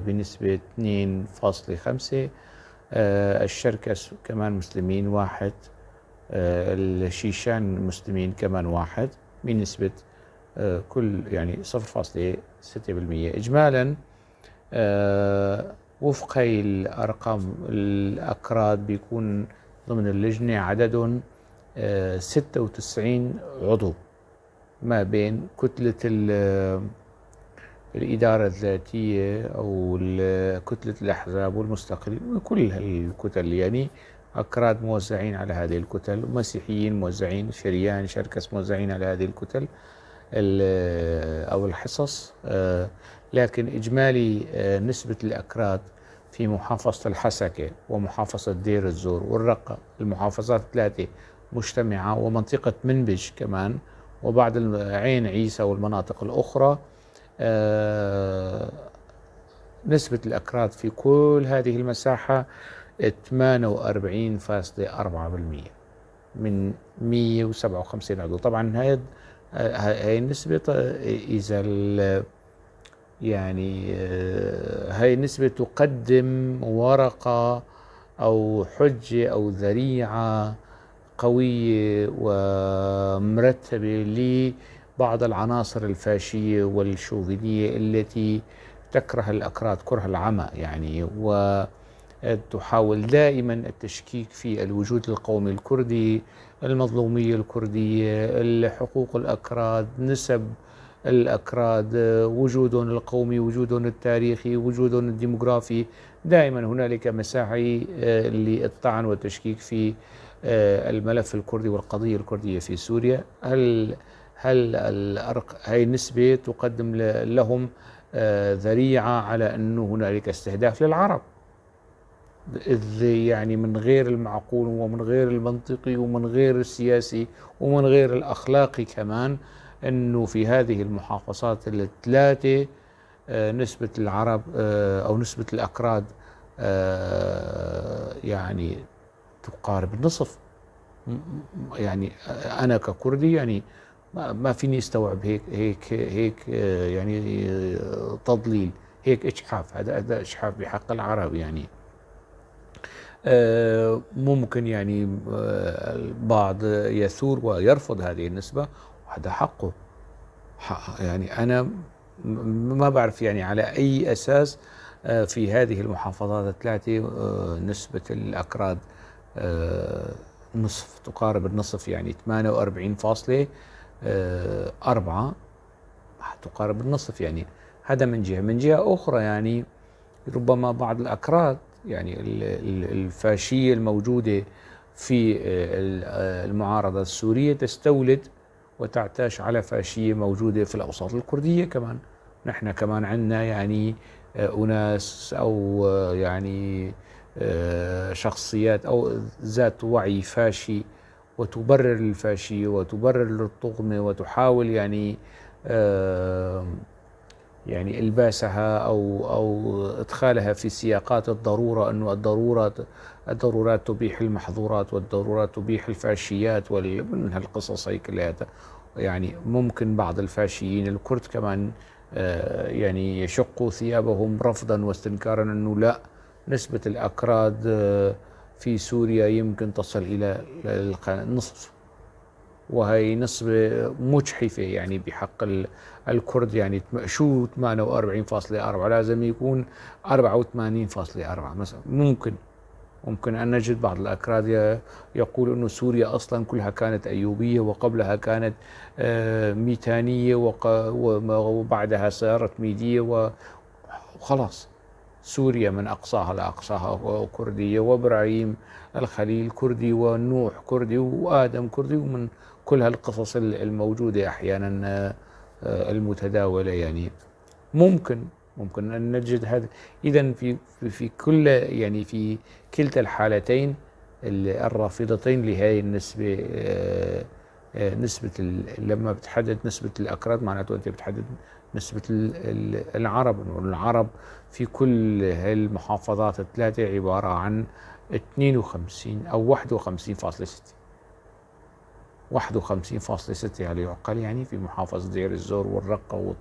بنسبة 2.5. الشركس كمان مسلمين 1، الشيشان مسلمين كمان 1 بنسبة كل يعني 0.6%. إجمالا وفق هاي الأرقام الأكراد بيكون ضمن اللجنة عددهم 96 عضو ما بين كتلة الإدارة الذاتية أو كتلة الأحزاب والمستقلين وكل الكتل، يعني أكراد موزعين على هذه الكتل، ومسيحيين موزعين، شريان شركس موزعين على هذه الكتل أو الحصص. لكن إجمالي نسبة الأكراد في محافظة الحسكة ومحافظة دير الزور والرقة، المحافظات الثلاثة مجتمعة، ومنطقة منبج كمان وبعض عين عيسى والمناطق الأخرى. نسبة الأكراد في كل هذه المساحة 48.4% من 157 عضو. طبعا هاي النسبة إذا يعني هاي النسبة تقدم ورقة أو حجة أو ذريعة قوية ومرتبة لبعض العناصر الفاشية والشوفينية التي تكره الأكراد كره العمى، يعني وتحاول دائما التشكيك في الوجود القومي الكردي، المظلومية الكردية، الحقوق الأكراد، نسب الأكراد، وجودهم القومي، وجودهم التاريخي، وجودهم الديموغرافي. دائما هنالك مساعي للطعن والتشكيك في الملف الكردي والقضية الكردية في سوريا. هل هاي النسبة تقدم لهم ذريعة على أنه هنالك استهداف للعرب، إذ يعني من غير المعقول ومن غير المنطقي ومن غير السياسي ومن غير الأخلاقي كمان أنه في هذه المحافظات الثلاثة نسبة العرب أو نسبة الأكراد يعني تقارب النصف. يعني أنا ككردي يعني ما فيني استوعب هيك هيك هيك يعني تضليل، هيك إجحاف، هذا إجحاف بحق العرب. يعني ممكن يعني البعض يثور ويرفض هذه النسبة، وهذا حقه. يعني أنا ما بعرف يعني على أي أساس في هذه المحافظات الثلاثة نسبة الأكراد نصف، تقارب النصف، يعني 48.4 تقارب النصف. يعني هذا من جهة. من جهة أخرى يعني ربما بعض الأكراد يعني الفاشية الموجودة في المعارضة السورية تستولد وتعتاش على فاشية موجودة في الأوساط الكردية كمان. نحن كمان عندنا يعني أناس أو يعني شخصيات أو ذات وعي فاشي، وتبرر الفاشية وتبرر للطغمة وتحاول يعني يعني إلباسها أو إدخالها في سياقات الضرورة، أنه الضرورات تبيح المحظورات والضرورات تبيح الفاشيات ومن هالقصص هي كلها. يعني ممكن بعض الفاشيين الكرد كمان يعني يشقوا ثيابهم رفضا واستنكارا أنه لا، نسبة الأكراد في سوريا يمكن تصل إلى النصف، وهي نسبة مجحفة يعني بحق الكرد. يعني شو 48.4 لازم يكون 84.4 مثلا. ممكن أن نجد بعض الأكراد يقول أنه سوريا أصلا كلها كانت أيوبية وقبلها كانت ميتانية وبعدها صارت ميدية وخلاص سوريا من أقصاها لأقصاها كردية، وإبراهيم الخليل كردي ونوح كردي وآدم كردي، ومن كل هالقصص الموجودة أحيانا المتداولة. يعني ممكن أن نجد هذا. إذن في في كل يعني في كلتا الحالتين الرافضتين لهذه النسبة، نسبة لما بتحدد نسبة الأكراد معناته أنت بتحدد نسبة العرب. العرب في كل هالمحافظات الثلاثة عبارة عن 52 أو 51.6، 51.6 يعني يعقل يعني في محافظة دير الزور والرقة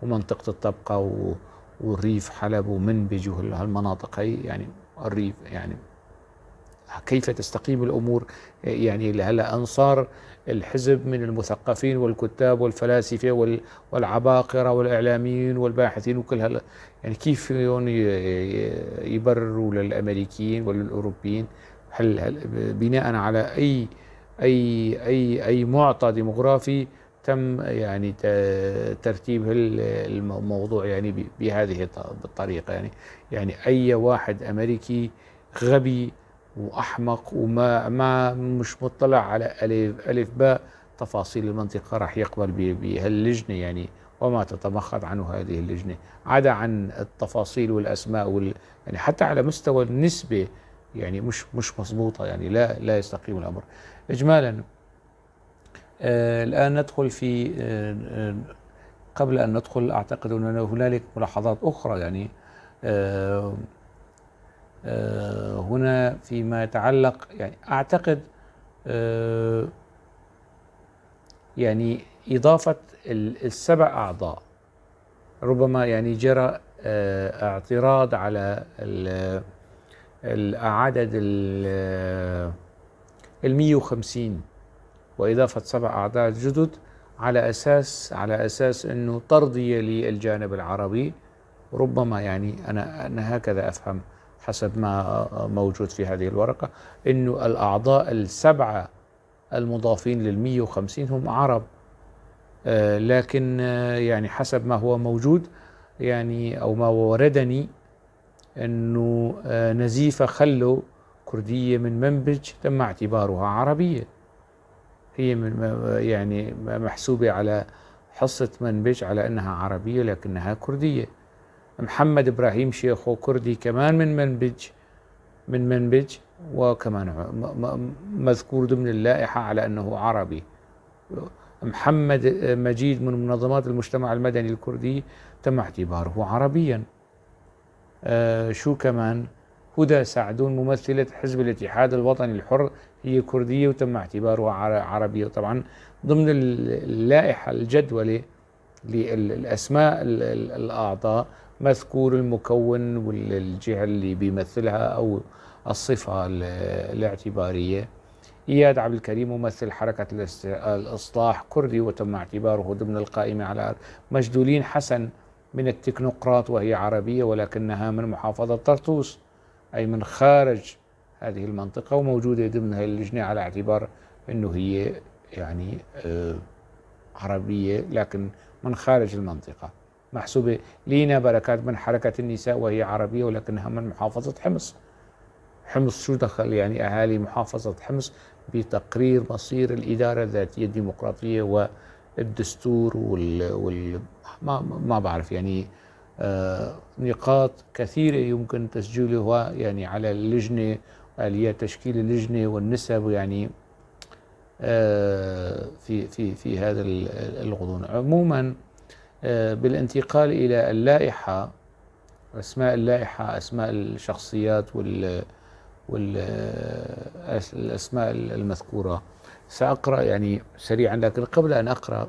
ومنطقة الطبقة والريف حلب ومنبج وهالمناطق هي، يعني الريف. يعني كيف تستقيم الأمور؟ يعني هلا أنصار الحزب من المثقفين والكتاب والفلاسفة والعباقرة والإعلاميين والباحثين وكل هلا، يعني كيف يبرروا للأمريكيين وللأوروبيين؟ هل بناء على أي أي أي أي معطى ديموغرافي تم يعني ترتيب الموضوع يعني بهذه الطريقة؟ يعني أي واحد أمريكي غبي وأحمق وما ما مش مطلع على ألف باء تفاصيل المنطقة راح يقبل بهاللجنة يعني، وما تتمخض عنه هذه اللجنة عدا عن التفاصيل والأسماء يعني حتى على مستوى النسبة يعني مش مضبوطة، يعني لا يستقيم الأمر. إجمالا الآن ندخل في قبل أن ندخل أعتقد أن هنالك ملاحظات أخرى، يعني هنا فيما يتعلق، يعني أعتقد يعني إضافة السبع أعضاء ربما يعني جرى اعتراض على العدد 150 وإضافة 7 أعضاء جدد على أساس أنه ترضية للجانب العربي، ربما يعني أنا هكذا أفهم حسب ما موجود في هذه الورقة، أنه الأعضاء السبعة المضافين لل150 هم عرب، لكن يعني حسب ما هو موجود يعني أو ما وردني أنه نزيفة خلو كردية من منبج تم اعتبارها عربية، هي من يعني محسوبة على حصة منبج على أنها عربية لكنها كردية. محمد إبراهيم شيخو كردي كمان من منبج وكمان مذكور ضمن اللائحة على أنه عربي. محمد مجيد من منظمات المجتمع المدني الكردي تم اعتباره عربيا. شو كمان؟ هدى سعدون ممثلة حزب الاتحاد الوطني الحر هي كردية وتم اعتبارها عربية. طبعا ضمن اللائحة الجدولة للأسماء الأعضاء مذكور المكون والجهة اللي بيمثلها أو الصفة الاعتبارية. إياد عبد الكريم ممثل حركة الإصلاح كردي وتم اعتباره ضمن القائمة على. مجدولين حسن من التكنوقراط وهي عربية ولكنها من محافظة طرطوس، أي من خارج هذه المنطقة، وموجودة ضمن هذه اللجنة على اعتبار أنه هي يعني عربية لكن من خارج المنطقة. محسوبة لينا بركات من حركة النساء وهي عربية ولكنها من محافظة حمص. حمص شو دخل يعني أهالي محافظة حمص بتقرير مصير الإدارة الذاتية الديمقراطية والدستور ما بعرف يعني نقاط كثيرة يمكن تسجيلها يعني على اللجنة، آليات تشكيل اللجنة والنسب يعني في في في هذا الغضون. عموما بالانتقال إلى اللائحة، أسماء اللائحة، أسماء الشخصيات والأسماء المذكورة سأقرأ يعني سريعا، لكن قبل أن أقرأ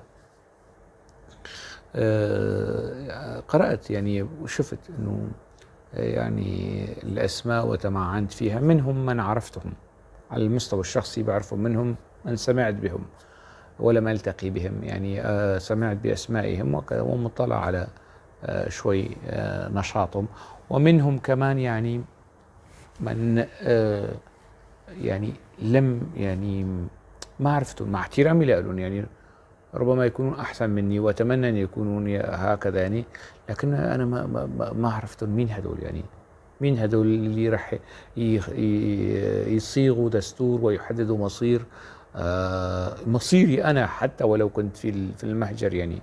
قرأت يعني وشفت أنه يعني الأسماء وتمعنت فيها، منهم من عرفتهم على المستوى الشخصي، بعرفهم، منهم من سمعت بهم ولم ألتقي بهم، يعني سمعت بأسمائهم ومطلع على شوي نشاطهم، ومنهم كمان يعني من يعني لم يعني ما عرفتهم، مع احترامي لهم يعني ربما يكونون أحسن مني وأتمنى أن يكونون هكذا يعني، لكن أنا ما عرفتهم مين هدول، يعني مين هدول اللي رح يصيغوا دستور ويحددوا مصير مصيري أنا حتى ولو كنت في المهجر، يعني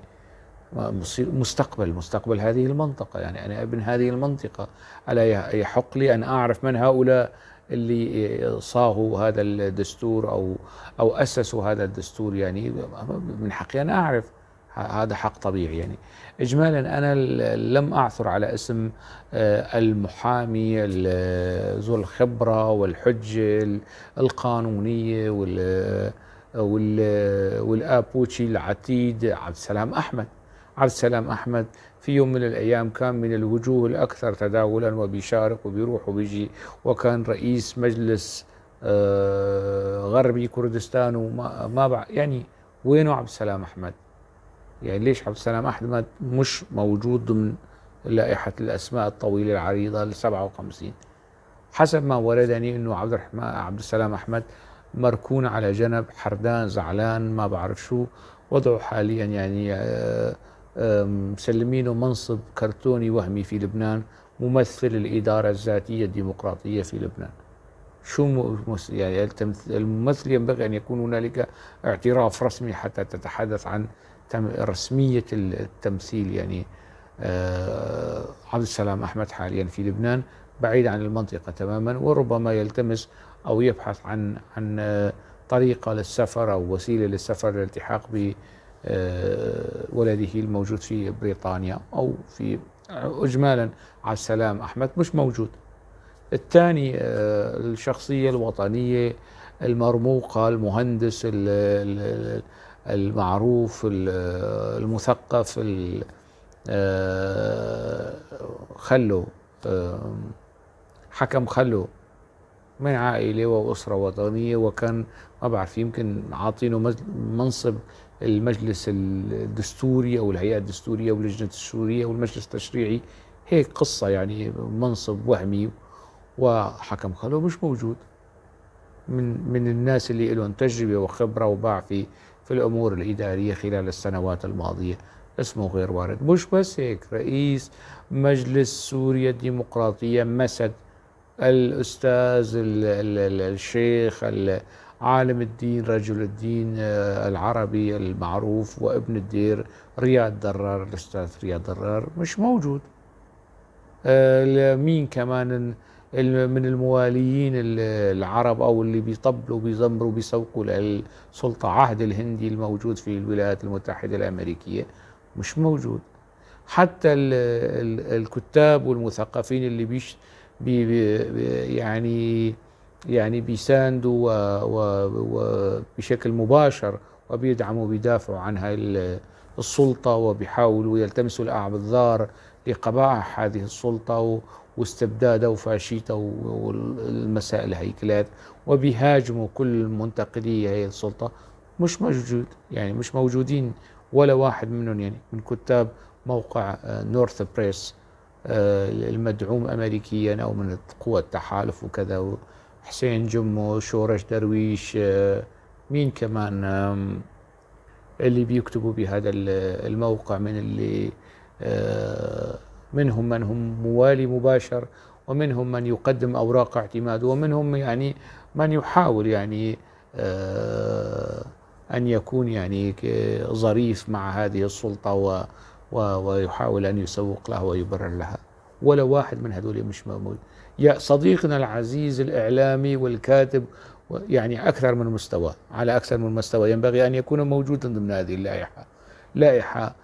مصير مستقبل هذه المنطقة، يعني أنا ابن هذه المنطقة، ألا يحق لي أن أعرف من هؤلاء اللي صاغوا هذا الدستور أو أسسوا هذا الدستور؟ يعني من حقي أن أعرف، هذا حق طبيعي. يعني إجمالا أنا لم أعثر على اسم المحامي ذو الخبرة والحجة القانونية والآبوتشي العتيد عبد السلام أحمد. عبد السلام أحمد في يوم من الأيام كان من الوجوه الأكثر تداولا، وبيشارك وبيروح وبيجي، وكان رئيس مجلس غربي كردستان، وما يعني وينه عبد السلام أحمد؟ يعني ليش عبد السلام أحمد مش موجود ضمن لائحة الأسماء الطويلة العريضة ال 57؟ حسب ما وردني أنه عبد السلام أحمد مركون على جنب، حردان، زعلان، ما بعرف شو وضعه حاليا، يعني مسلمينه منصب كرتوني وهمي في لبنان، ممثل الإدارة الذاتية الديمقراطية في لبنان. شو يعني الممثل ينبغي أن يكون هنالك اعتراف رسمي حتى تتحدث عن رسمية التمثيل. يعني عبد السلام أحمد حاليا في لبنان بعيد عن المنطقة تماما، وربما يلتمس أو يبحث عن طريقة للسفر أو وسيلة للسفر للالتحاق ب ولده الموجود في بريطانيا أو في إجمالا عبد السلام أحمد مش موجود. الثاني الشخصية الوطنية المرموقة، المهندس المعروف، المثقف، خلو، حكم خلو، من عائلة وأسرة وطنية، وكان ما بعرف يمكن عاطينه منصب المجلس الدستوري أو الهيئة الدستورية واللجنة السورية والمجلس التشريعي، هيك قصة منصب وهمي. وحكم خلو مش موجود، من الناس اللي لهم تجربة وخبرة وباع في الأمور الإدارية خلال السنوات الماضية، اسمه غير وارد. مش بس هيك، رئيس مجلس سوريا الديمقراطية مسد، الأستاذ الشيخ عالم الدين رجل الدين العربي المعروف وابن الدير رياض درار، الأستاذ رياض درار مش موجود. مين كمان من المواليين العرب أو اللي بيطبلوا بيزمروا بيسوقوا للسلطة، عهد الهندي الموجود في الولايات المتحدة الأمريكية مش موجود. حتى الكتاب والمثقفين اللي بيش بي بي يعني يعني بيساندوا بشكل مباشر وبيدعموا وبيدافعوا عن هاي السلطة وبيحاولوا يلتمسوا الأعذار لقبائح هذه السلطة واستبدادها وفاشيتها والمسائل هيكلات، وبيهاجموا كل منتقدي هذه السلطة، مش موجود، مش موجودين ولا واحد منهم، من كتاب موقع نورث بريس المدعوم أمريكيا أو من قوى التحالف وكذا، حسين جمو، شورش درويش، مين كمان اللي بيكتبوا بهذا الموقع من اللي منهم من هم موالي مباشر، ومنهم من يقدم أوراق اعتماد، ومنهم من يحاول أن يكون ظريف مع هذه السلطة ويحاول أن يسوق لها ويبرر لها. ولا واحد من هذول مش موجود. يا صديقنا العزيز الإعلامي والكاتب، أكثر من مستوى، على أكثر من مستوى ينبغي أن يكون موجودا ضمن هذه اللائحة. لائحة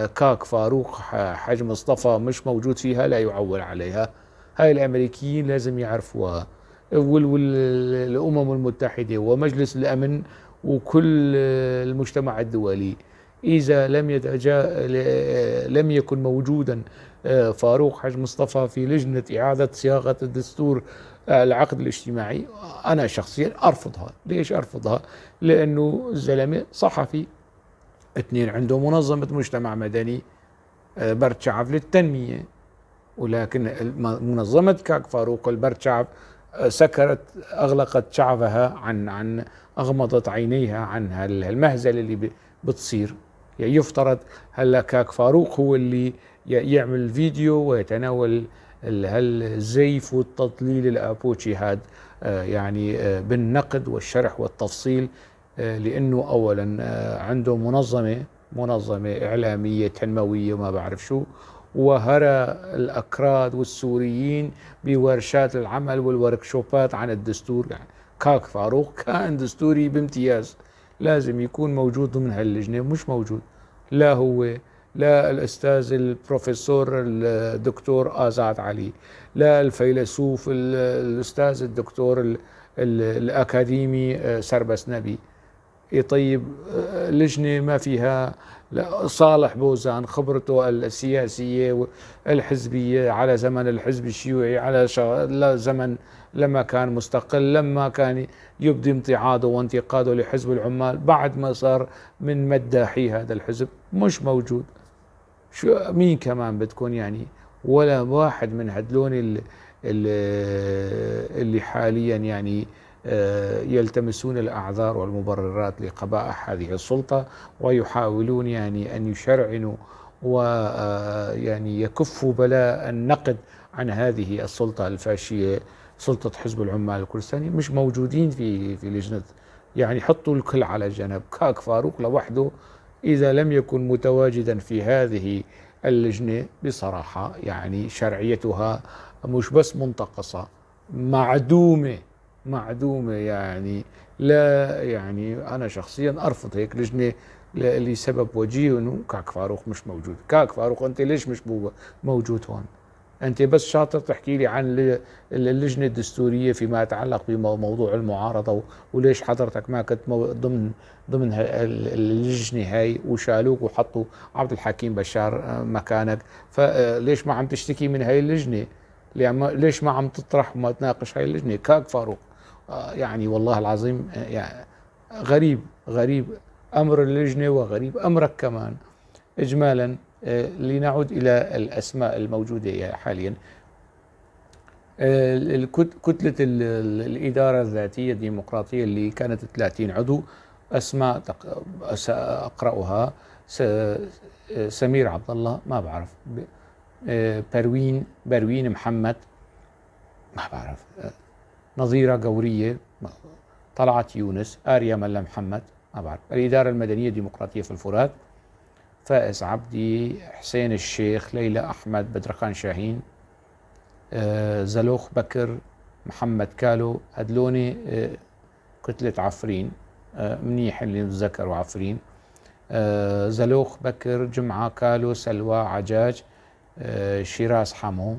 كاك فاروق حاج مصطفى مش موجود فيها، لا يعول عليها. هاي الأمريكيين لازم يعرفوها، والأمم المتحدة ومجلس الأمن وكل المجتمع الدولي. إذا لم يكن موجودا فاروق حاج مصطفى في لجنة إعادة صياغة الدستور، العقد الاجتماعي، أنا شخصيا أرفضها. ليش أرفضها؟ لأنه الزلمة صحفي، اثنين عنده منظمة مجتمع مدني، برتشعف للتنمية، ولكن منظمة كاك فاروق البرتشعف، سكرت، أغلقت شعبها عن أغمضت عينيها عن هالمهزلة اللي بتصير. يفترض هلا كاك فاروق هو اللي يعمل فيديو ويتناول هالزيف والتضليل الأبوتشي هاد، بالنقد والشرح والتفصيل، لأنه أولا، عنده منظمة إعلامية تنموية وما بعرف شو، وهرى الأكراد والسوريين بورشات العمل والوركشوبات عن الدستور. كاك فاروق كان دستوري بامتياز، لازم يكون موجود ضمن هاللجنة، مش موجود. لا هو، لا الأستاذ البروفيسور الدكتور آزاد علي، لا الفيلسوف الأستاذ الدكتور الأكاديمي، سربس نبي. إيه طيب، لجنة ما فيها لا، صالح بوزان خبرته السياسية والحزبية على زمن الحزب الشيوعي، على لا زمن لما كان مستقل، لما كان يبدي امتعاضه وانتقاده لحزب العمال بعد ما صار من مداحي هذا الحزب، مش موجود. شو مين كمان بتكون ولا واحد من هدلون اللي حاليا يلتمسون الأعذار والمبررات لقبائح هذه السلطة، ويحاولون أن يشرعنوا يكفوا بلاء النقد عن هذه السلطة الفاشية، سلطة حزب العمال الكردستاني، مش موجودين في لجنة. حطوا الكل على جنب، كاك فاروق لوحده إذا لم يكن متواجدا في هذه اللجنة بصراحة شرعيتها مش بس منتقصة، معدومة. معدومة. يعني لا، يعني أنا شخصيا أرفض هيك لجنة لسبب وجيه، إنه كاك فاروق مش موجود. كاك فاروق أنت ليش مش موجود هون؟ أنت بس شاطر تحكي لي عن اللجنة الدستورية فيما يتعلق بموضوع المعارضة، وليش حضرتك ما كنت ضمن اللجنة هاي وشالوك وحطوا عبد الحكيم بشار مكانك؟ فليش ما عم تشتكي من هاي اللجنة؟ ليش ما عم تطرح وما تناقش هاي اللجنة؟ كاك فاروق يعني والله العظيم يعني غريب، غريب أمر اللجنة وغريب أمرك كمان. إجمالا لنعود إلى الأسماء الموجودة حاليا. كتلة الإدارة الذاتية الديمقراطية اللي كانت 30 عضو، أسماء سأقرأها: سمير عبد الله ما بعرف، بروين محمد ما بعرف، نظيرة قورية، طلعت يونس، آريا ملا محمد ما بعرف. الإدارة المدنية الديمقراطية في الفرات: فائز عبدي، حسين الشيخ، ليلى أحمد، بدرخان شاهين، زلوخ بكر، محمد كالو. هدلوني كتلة عفرين، منيح اللي ذكروا عفرين. زلوخ بكر، جمعة كالو، سلوى عجاج، شيراز حمو.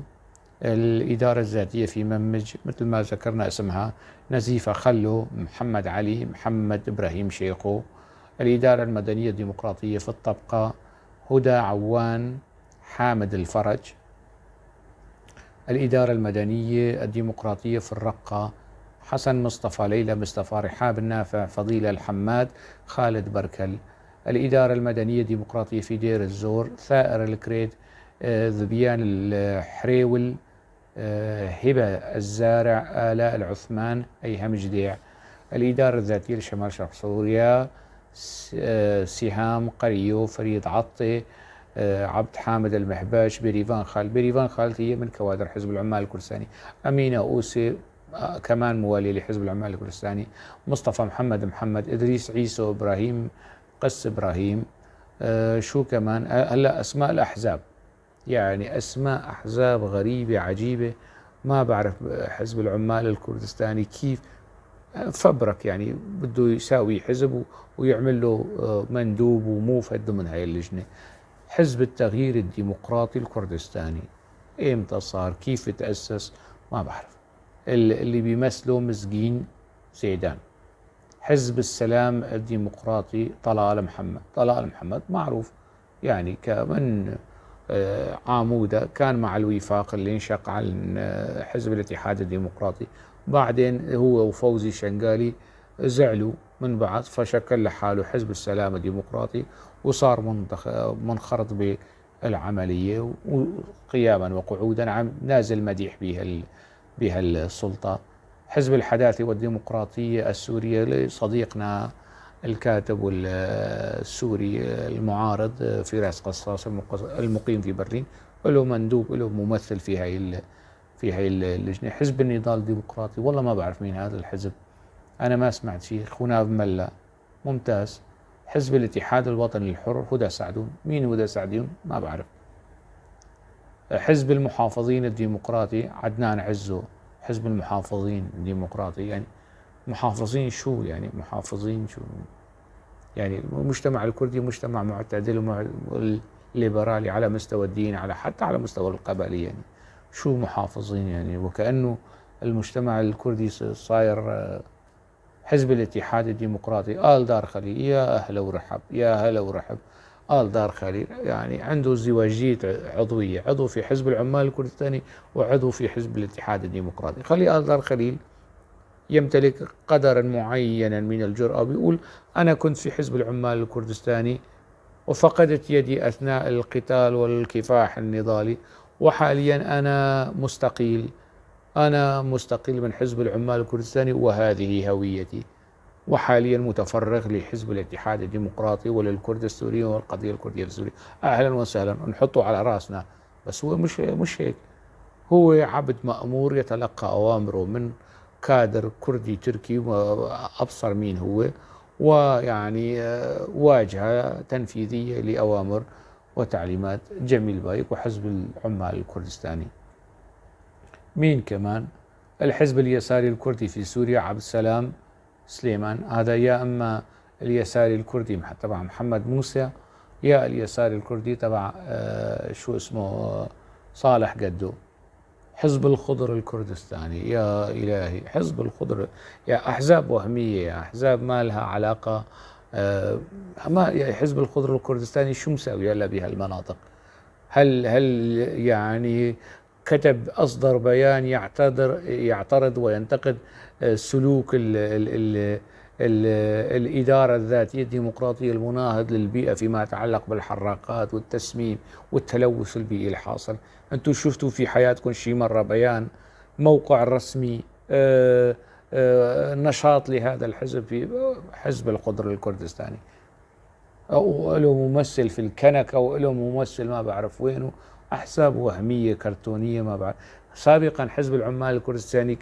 الإدارة الذاتية في منبج مثل ما ذكرنا اسمها: نزيفة خلو، محمد علي، محمد إبراهيم شيخو. الإدارة المدنية الديمقراطية في الطبقة: هدى عوان، حامد الفرج. الإدارة المدنية الديمقراطية في الرقة: حسن مصطفى، ليلى مصطفى، رحاب النافع، فضيلة الحماد، خالد بركل. الإدارة المدنية الديمقراطية في دير الزور: ثائر الكريد، ذبيان الحريول، هبة الزارع، آلاء العثمان، أيهم جديع. الإدارة الذاتية لشمال شرق سوريا: سهام قريو، فريد عطي، عبد حامد المحباش، بريفان خالد. بريفان خالد هي من كوادر حزب العمال الكردستاني. أمينة أوسي كمان موالية لحزب العمال الكردستاني. مصطفى محمد محمد، إدريس عيسو، إبراهيم قس إبراهيم. شو كمان؟ هلا أسماء الأحزاب، يعني أسماء أحزاب غريبة عجيبة، ما بعرف حزب العمال الكردستاني كيف فبرك، يعني بده يساوي حزب ويعمل له مندوب وموفد ضمن هاي اللجنة. حزب التغيير الديمقراطي الكردستاني امتى صار؟ كيف تأسس؟ ما بعرف. اللي بيمثله مزقين زيدان. حزب السلام الديمقراطي طلال محمد. طلال محمد معروف يعني كمن عامودة، كان مع الوفاق اللي انشق عن حزب الاتحاد الديمقراطي، بعدين هو وفوزي شنقالي زعلوا من بعض فشكل لحاله حزب السلام الديمقراطي وصار منخرط بالعملية وقياما وقعودا عم نازل مديح بها السلطة. حزب الحداثة والديمقراطية السورية لصديقنا الكاتب السوري المعارض فراس قصاص المقيم في برلين، له مندوب، له ممثل في هاي اللجنة. حزب النضال الديمقراطي والله ما بعرف مين هذا الحزب، أنا ما سمعت شيء. خناف ملا ممتاز. حزب الاتحاد الوطني الحر هدى سعدون، مين هدى سعدون؟ ما بعرف. حزب المحافظين الديمقراطي عدنان عزو. حزب المحافظين الديمقراطي يعني محافظين شو؟ يعني محافظين شو؟ يعني المجتمع الكردي مجتمع معتدل وليبرالي على مستوى الدين، على حتى على مستوى القبلي، يعني شو محافظين؟ يعني وكأنه المجتمع الكردي صاير. حزب الاتحاد الديمقراطي آل دار خليل، يا أهلا ورحب، يا هلا ورحب. آل دار خليل يعني عنده ازدواجية عضوية، عضو في حزب العمال الكردستاني وعضو في حزب الاتحاد الديمقراطي. خلي آل دار خليل يمتلك قدرا معينا من الجرأة، بيقول أنا كنت في حزب العمال الكردستاني وفقدت يدي أثناء القتال والكفاح النضالي، وحاليا أنا مستقيل، أنا مستقيل من حزب العمال الكردستاني وهذه هويتي، وحاليا متفرغ لحزب الاتحاد الديمقراطي وللكرد السوري والقضية الكردية في سوريا. أهلا وسهلا، نحطه على رأسنا. بس هو مش هيك، هو عبد مأمور يتلقى أوامره من كادر كردي تركي أبصر مين هو، ويعني واجهة تنفيذية لأوامر وتعليمات جميل بايك وحزب العمال الكردستاني. مين كمان؟ الحزب اليساري الكردي في سوريا عبد السلام سليمان، هذا يا إما اليساري الكردي تبع محمد موسى، يا اليساري الكردي تبع شو اسمه صالح قدو. حزب الخضر الكردستاني، يا إلهي، حزب الخضر، يا أحزاب وهمية، يا أحزاب ما لها علاقة. ما يا حزب الخضر الكردستاني شو مساوي هلا بهالمناطق؟ هل يعني كتب أصدر بيان يعترض وينتقد سلوك ال ال ال ال الإدارة الذاتية الديمقراطية المناهض للبيئة فيما يتعلق بالحراقات والتسميم والتلوث البيئي الحاصل؟ أنتم شفتوا في حياتكم شي مرة بيان، موقع رسمي، نشاط لهذا الحزب في حزب الخضر الكردستاني، أو له ممثل في الكنكة، أو له ممثل ما بعرف وينه؟ أحزاب وهمية كرتونية ما بعرف. سابقا حزب العمال الكردستاني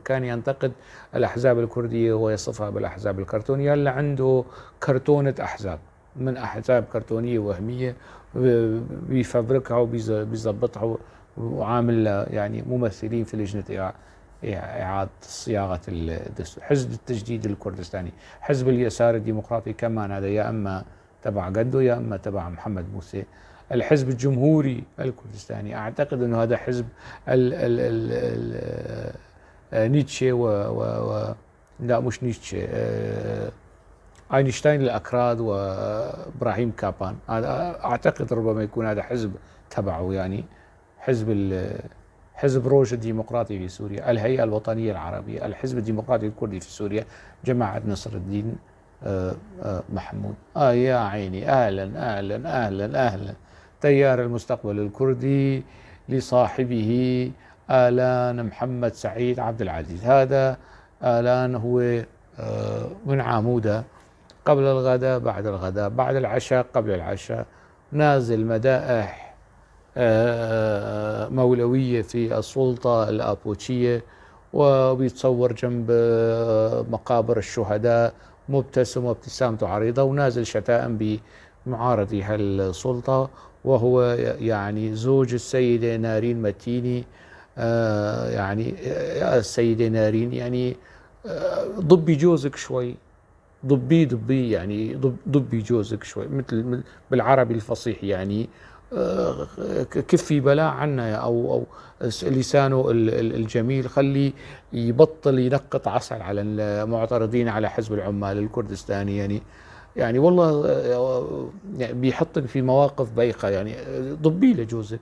كان ينتقد الأحزاب الكردية ويصفها بالأحزاب الكرتونية، هلا عنده كرتونة أحزاب، من أحزاب كرتونية وهمية بيفبركها وبيظبطها وعامل ممثلين في لجنة إعادة صياغة الدستور. حزب التجديد الكردستاني، حزب اليسار الديمقراطي كمان هذا يا إما تبع قدو يا إما تبع محمد موسى. الحزب الجمهوري الكردستاني، أعتقد أنه هذا حزب نيتشه و لا مش نيتشه، أينشتاين الأكراد وإبراهيم كابان، هذا أعتقد ربما يكون هذا حزب تبعه، حزب روج الديمقراطي في سوريا، الهيئة الوطنية العربية، الحزب الديمقراطي الكردي في سوريا، جماعة نصر الدين محمود. يا عيني، أهلا أهلا أهلا أهلا. تيار المستقبل الكردي لصاحبه آلان محمد سعيد عبد العزيز. هذا آلان هو من عامودة، قبل الغداء بعد الغداء بعد العشاء قبل العشاء، نازل مدائح مولوية في السلطة الأبوتشية، وبيتصور جنب مقابر الشهداء مبتسم وابتسامته عريضة، ونازل شتائم بمعارضة هالسلطة، وهو زوج السيدة نارين متيني. السيدة نارين ضبي جوزك شوي، ضبي ضبي يعني ضبي جوزك شوي، مثل بالعربي الفصيح كفي بلاء عنا، أو لسانه الجميل خلي يبطل ينقط عسل على المعترضين على حزب العمال الكردستاني. والله بيحطك في مواقف بايخة، ضبي لجوزك،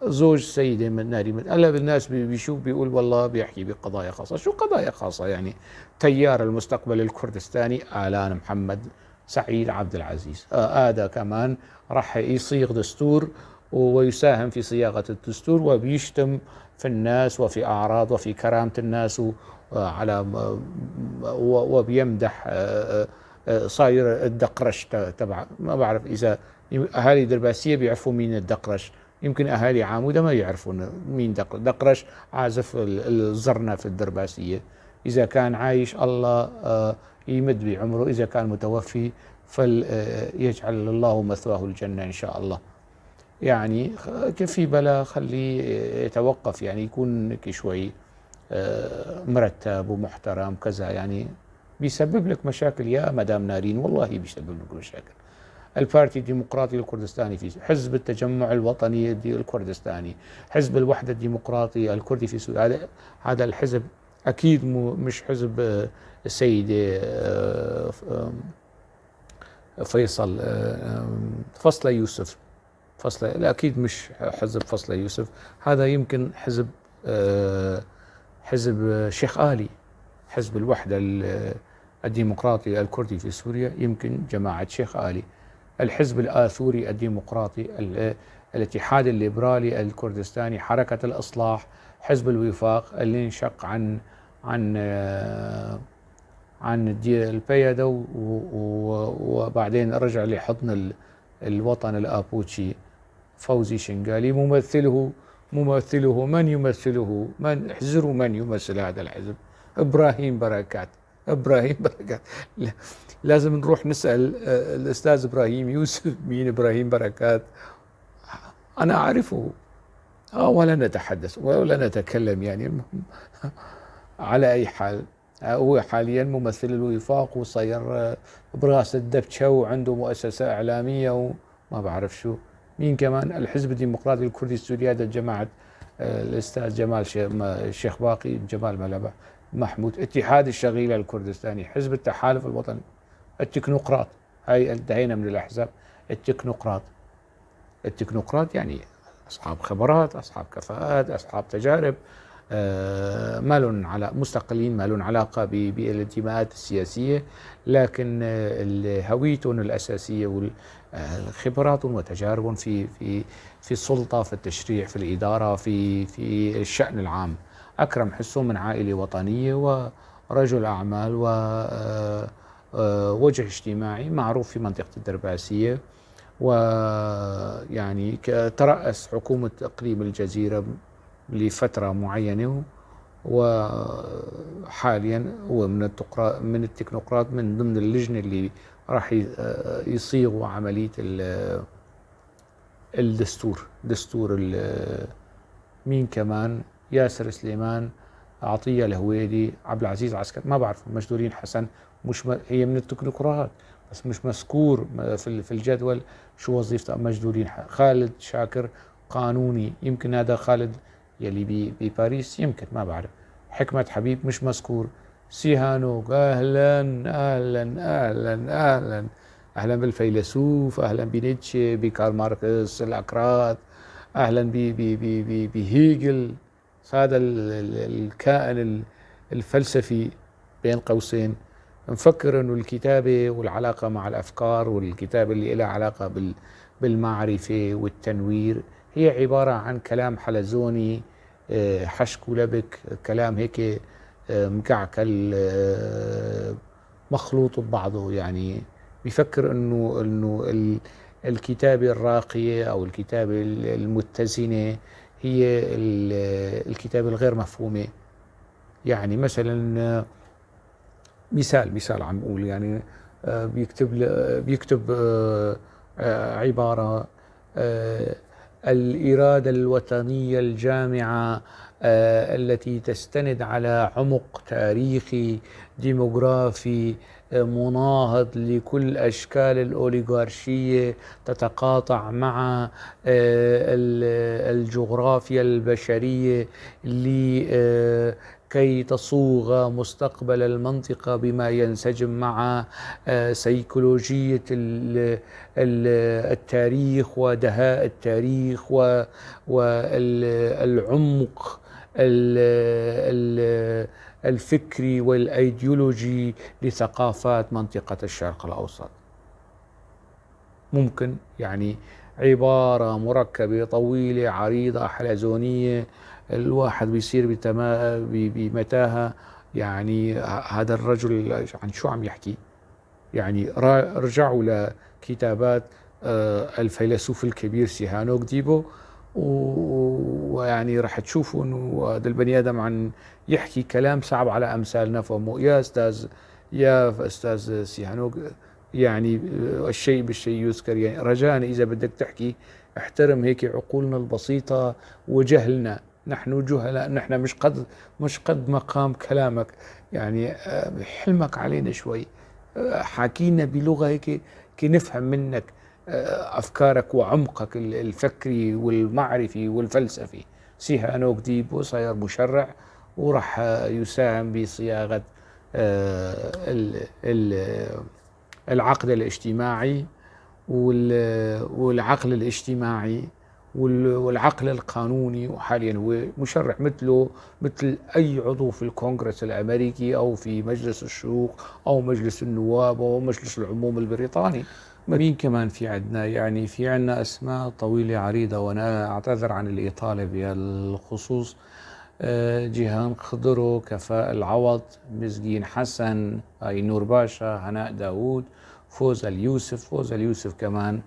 زوج سيدة من ناري من هلا الناس بيشوف بيقول والله بيحكي بقضايا خاصة. شو قضايا خاصة؟ تيار المستقبل الكردستاني آلان محمد سعيد عبد العزيز، هذا كمان راح يصيغ دستور ويساهم في صياغة الدستور، وبيشتم في الناس وفي أعراض وفي كرامة الناس وبيمدح صاير الدقرش تبع، ما بعرف إذا أهالي درباسية بيعرفوا مين الدقرش، يمكن أهالي عامودة ما يعرفون مين دقرش، عازف الزرنة في الدرباسية. إذا كان عايش الله يمد بعمره، إذا كان متوفي فليجعل الله مثواه الجنة إن شاء الله. كفي بلا خليه يتوقف، يكون شوي مرتب ومحترم كذا، بيسبب لك مشاكل يا مدام نارين، والله بيسبب لك مشاكل. البارتي الديمقراطي الكردستاني في حزب التجمع الوطني الكردستاني، حزب الوحدة الديمقراطي الكردي في سوريا، هذا الحزب أكيد مش حزب السيدة فيصل فصلة يوسف، فصلة، لا أكيد مش حزب فصلة يوسف، هذا يمكن حزب شيخ آلي، حزب الوحدة الديمقراطي الكردي في سوريا، يمكن جماعة شيخ آلي. الحزب الآثوري الديمقراطي، الاتحاد الليبرالي الكردستاني، حركة الإصلاح، حزب الوفاق اللي انشق عن البيادة وبعدين رجع لحضن الوطن الآبوتشي. فوزي شنقالي ممثله من يمثله؟ من احزروا من يمثل هذا الحزب؟ إبراهيم بركات. إبراهيم بركات، لازم نروح نسأل الأستاذ إبراهيم يوسف مين إبراهيم بركات. أنا أعرفه، ولا نتحدث ولا نتكلم. على أي حال هو حاليا ممثل الوفاق وصاير براس الدبشة وعنده مؤسسة إعلامية وما بعرف شو. مين كمان؟ الحزب الديمقراطي الكردي السوري، هذا جماعة الأستاذ جمال الشيخ باقي، جمال ملابا محمود، اتحاد الشغيلة الكردستاني، حزب التحالف الوطني، التكنوقراط. هاي انتهينا من الأحزاب. التكنوقراط، التكنوقراط يعني أصحاب خبرات، أصحاب كفاءات، أصحاب تجارب، ما لهم علاقة، مستقلين، ما لهم علاقة بالانتماءات السياسية، لكن هويتهم الأساسية خبراتهم وتجاربهم في السلطة، في التشريع، في الإدارة، في الشأن العام. أكرم حسو من عائلة وطنية ورجل أعمال و وجه اجتماعي معروف في منطقة الدرباسية، ويعني ترأس حكومة إقليم الجزيرة لفترة معينة، وحاليا هو من التكنوقراط، من ضمن اللجنة اللي راح يصيغوا عملية الدستور، دستور مين كمان؟ ياسر سليمان، عطية الهويدي، عبد العزيز عسكر، ما بعرف، مجدولين حسن، مش هي من التكنوقراط بس مش مذكور في الجدول شو وظيفته. مجدولين خالد شاكر قانوني، يمكن هذا خالد يلي بباريس، يمكن، ما بعرف. حكمة حبيب مش مذكور. سيهانوك، أهلا أهلا أهلا أهلا أهلا بالفيلسوف، أهلا بنيتشه، بكارل ماركس الأكراد، أهلا بهيجل، هذا الكائن الفلسفي بين قوسين. نفكر أنه الكتابة والعلاقة مع الأفكار والكتابة اللي لها علاقة بالمعرفة والتنوير هي عبارة عن كلام حلزوني، حشك ولبك، كلام هيك، مكعكل، مخلوط ببعضه. بيفكر أنه الكتابة الراقية أو الكتابة المتزنة هي الكتابة الغير مفهومة. مثلا مثال عم بقول، بيكتب عبارة، الإرادة الوطنية الجامعة، التي تستند على عمق تاريخي ديموغرافي، مناهض لكل أشكال الأوليغارشية، تتقاطع مع الجغرافيا البشرية كي تصوغ مستقبل المنطقة بما ينسجم مع سيكولوجية التاريخ ودهاء التاريخ والعمق الفكري والأيديولوجي لثقافات منطقة الشرق الأوسط. ممكن عبارة مركبة طويلة عريضة حلزونية الواحد بيصير بمتاهة. هذا الرجل عن شو عم يحكي؟ رجعوا لكتابات الفيلسوف الكبير سيهانوك ديبو، ويعني رح تشوفوا انه هذا البني ادم عم يحكي كلام صعب على امثالنا فهمه. يا استاذ سيهانوك، الشيء بالشيء يذكر. رجاء اذا بدك تحكي احترم هيك عقولنا البسيطه وجهلنا، نحن جهلاء، نحن مش قد مقام كلامك. حلمك علينا شوي، حاكينا بلغه هيك كي نفهم منك، أفكارك وعمقك الفكري والمعرفي والفلسفي. سيهانوك ديبو صاير مشرع وراح يساهم بصياغة، العقد الاجتماعي والعقل الاجتماعي والعقل القانوني، وحاليا هو مشرع مثله مثل أي عضو في الكونغرس الأمريكي أو في مجلس الشيوخ أو مجلس النواب أو مجلس العموم البريطاني. مين كمان في عندنا؟ في عندنا أسماء طويلة عريضة، وأنا أعتذر عن الإطالة بهالخصوص. جيهان خضرو، كفاء العوض، مزجين حسن، نور باشا، هناء داوود، فوز اليوسف. فوز اليوسف كمان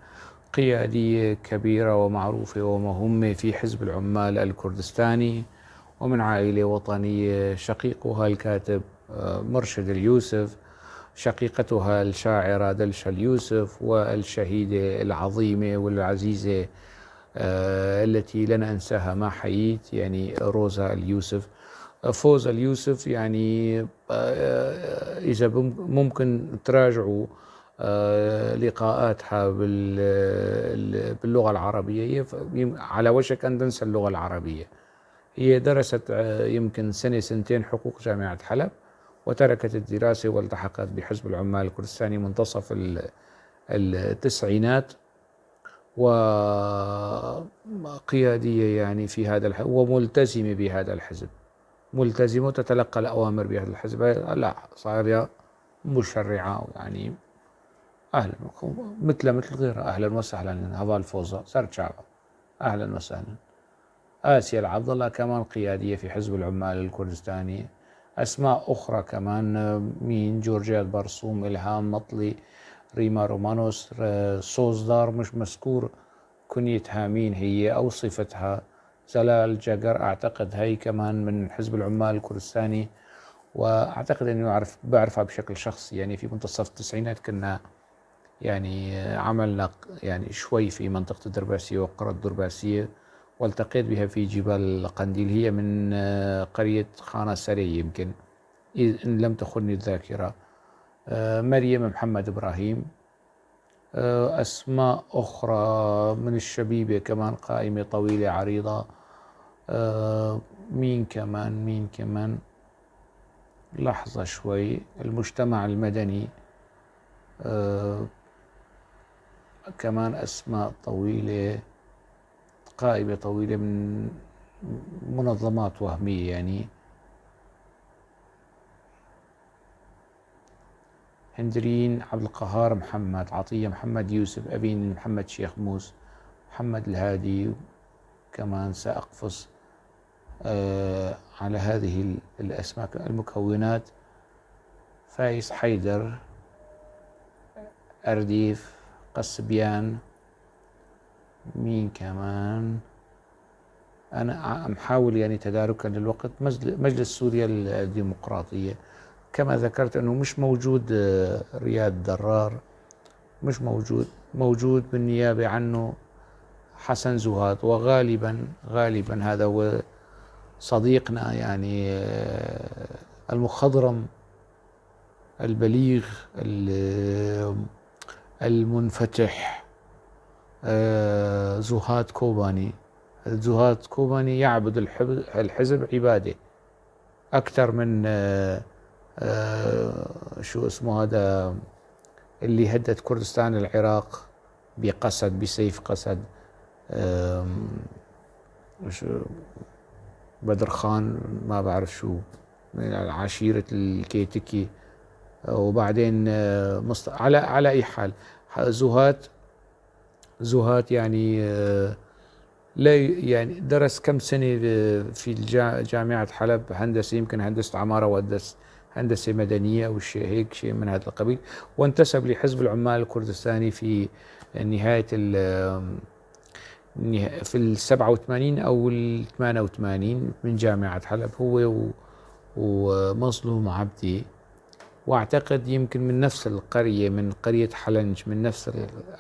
قيادية كبيرة ومعروفة ومهمة في حزب العمال الكردستاني، ومن عائلة وطنية، شقيقها الكاتب مرشد اليوسف، شقيقتها الشاعرة دلشة اليوسف، والشهيدة العظيمة والعزيزة التي لن أنساها ما حييت، يعني روزا اليوسف. فوزا اليوسف يعني إذا ممكن تراجعوا لقاءاتها باللغة العربية، هي على وشك أن تنسى اللغة العربية. هي درست يمكن سنة سنتين حقوق جامعة حلب، وتركت الدراسة والتحقت بحزب العمال الكردستاني منتصف التسعينات، وقيادية يعني في هذا الحزب، وملتزمة بهذا الحزب، ملتزمة وتتلقى الأوامر بهذا الحزب. لا صار مشرعة يعني أهلا مثل غيرها، أهلا وسهلا. هفال فوزا سرتشافا أهلا وسهلا. آسيا العبد الله كمان قيادية في حزب العمال الكردستاني. أسماء أخرى كمان مين؟ جورجيات برسوم، إلهام مطلي، ريما رومانوس، سوزدار مش مذكور كنيتها مين هي أو صفتها، زلال جقر أعتقد هي كمان من حزب العمال الكردستاني، وأعتقد أنه بعرفها بشكل شخصي. يعني في منتصف التسعينات كنا يعني عملنا يعني شوي في منطقة الدرباسية وقرى الدرباسية، والتقيت بها في جبال قنديل. هي من قرية خانة سري يمكن إن لم تخني الذاكرة. مريم محمد إبراهيم. أسماء أخرى من الشبيبة كمان قائمة طويلة عريضة. مين كمان؟ مين كمان؟ لحظة شوي. المجتمع المدني كمان أسماء طويلة، قائمة طويلة من منظمات وهمية. يعني هندرين عبد القهار محمد، عطية محمد يوسف، أبين محمد شيخ موس، محمد الهادي. كمان سأقفز على هذه الأسماء. المكونات: فايز حيدر، أرديف، قصبيان، مين كمان؟ أنا عم حاول يعني تداركا للوقت. مجلس سوريا الديمقراطية كما ذكرت أنه مش موجود، رياض درار مش موجود، موجود بالنيابة عنه حسن زهاد، وغالبا غالبا هذا هو صديقنا يعني المخضرم البليغ المنفتح، زهاد كوباني. زهاد كوباني يعبد الحزب عبادة أكثر من شو اسمه هذا اللي هدد كردستان العراق بقسد، بسيف قسد، شو بدر خان ما بعرف شو من عشيرة الكيتكي. وبعدين على أي حال زهاد يعني لا يعني درس كم سنة في جامعة حلب هندسة، يمكن هندسة عمارة وهندسة هندسة مدنية أو شيء هيك، شيء من هذا القبيل، وانتسب لحزب العمال الكردستاني في نهاية في السبعة وثمانين أو الثمانية وثمانين من جامعة حلب، هو ومظلوم عبدي، واعتقد يمكن من نفس القرية، من قرية حلنج، من نفس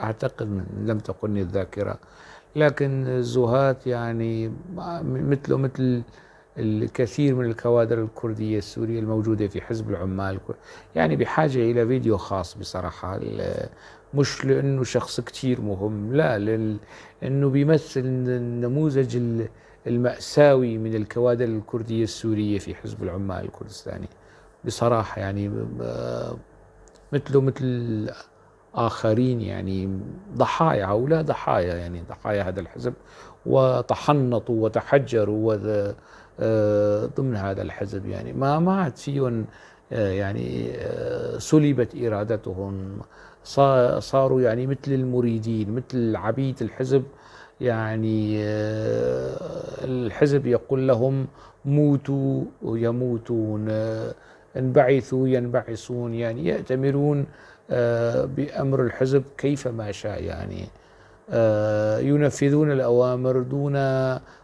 اعتقد من لم تقلني الذاكرة. لكن زهات يعني مثله مثل الكثير من الكوادر الكردية السورية الموجودة في حزب العمال، يعني بحاجة إلى فيديو خاص بصراحة، مش لأنه شخص كتير مهم، لا، لأنه بيمثل النموذج المأساوي من الكوادر الكردية السورية في حزب العمال الكردستاني بصراحة، يعني مثله مثل آخرين، يعني ضحايا أو لا ضحايا، يعني ضحايا هذا الحزب، وتحنطوا وتحجروا ضمن هذا الحزب، يعني ما عاد فيهم، يعني سلبت إرادتهم، صاروا يعني مثل المريدين، مثل عبيد الحزب، يعني الحزب يقول لهم موتوا يموتون، انبعثوا ينبعثون، يعني يأتمرون بأمر الحزب كيفما شاء، يعني ينفذون الأوامر دون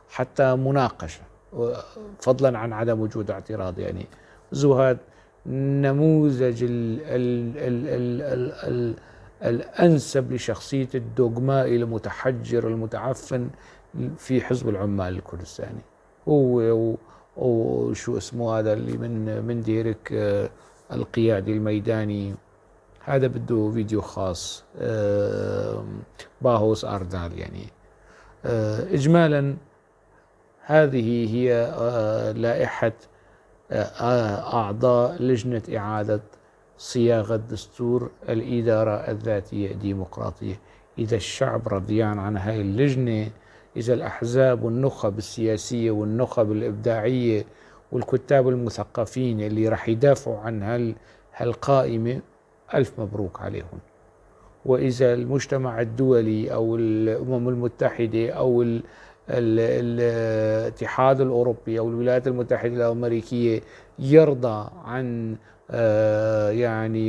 حتى مناقشة، فضلا عن عدم وجود اعتراض. يعني زهاد نموذج الأنسب لشخصية الدوغمائي المتحجر المتعفن في حزب العمال الكردستاني، هو وشو اسمه هذا اللي من ديرك القيادي الميداني، هذا بده فيديو خاص، باهوس أردال. إجمالا هذه هي لائحة أعضاء لجنة إعادة صياغة دستور الإدارة الذاتية الديمقراطية. إذا الشعب رضيان عن هاي اللجنة، إذا الأحزاب والنخب السياسية والنخب الإبداعية والكتاب المثقفين اللي رح يدافعوا عن هالقائمة، ألف مبروك عليهم. وإذا المجتمع الدولي أو الأمم المتحدة أو الاتحاد الأوروبي أو الولايات المتحدة الأمريكية يرضى عن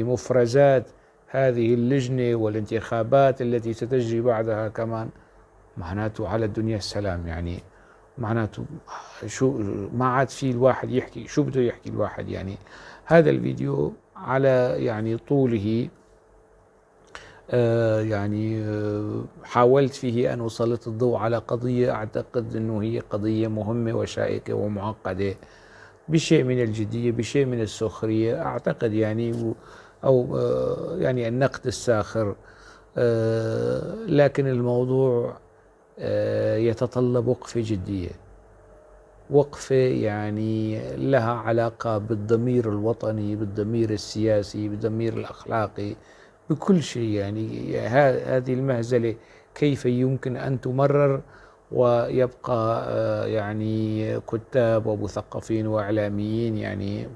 مفرزات هذه اللجنة والانتخابات التي ستجري بعدها كمان، معناته على الدنيا السلام. معناته شو ما عاد في الواحد يحكي، شو بده يحكي الواحد. هذا الفيديو على طوله، حاولت فيه أن أسلط الضوء على قضية أعتقد أنه هي قضية مهمة وشائكة ومعقدة بشيء من الجدية، بشيء من السخرية، أعتقد أو، النقد الساخر، لكن الموضوع يتطلب وقفة جدية، وقفة لها علاقة بالضمير الوطني، بالضمير السياسي، بالضمير الأخلاقي، بكل شيء. هذه المهزلة كيف يمكن أن تمرر ويبقى كتاب ومثقفين وإعلاميين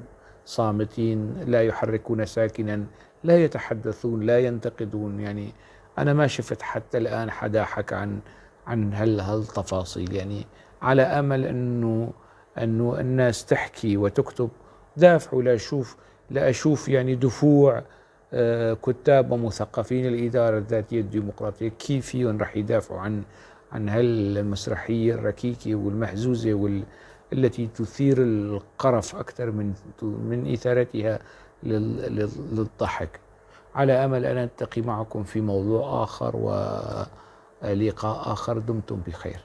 صامتين، لا يحركون ساكنا، لا يتحدثون، لا ينتقدون. أنا ما شفت حتى الآن حدا حكى عن هالتفاصيل. على أمل أنه الناس تحكي وتكتب. دافعوا لأشوف دفوع كتاب ومثقفين الإدارة الذاتية الديمقراطية كيف فيهم رح يدافعوا عن هالمسرحية الركيكة والمهزوزة التي تثير القرف أكثر من إثارتها للضحك. على أمل أن ألتقي معكم في موضوع آخر ولقاء آخر. دمتم بخير.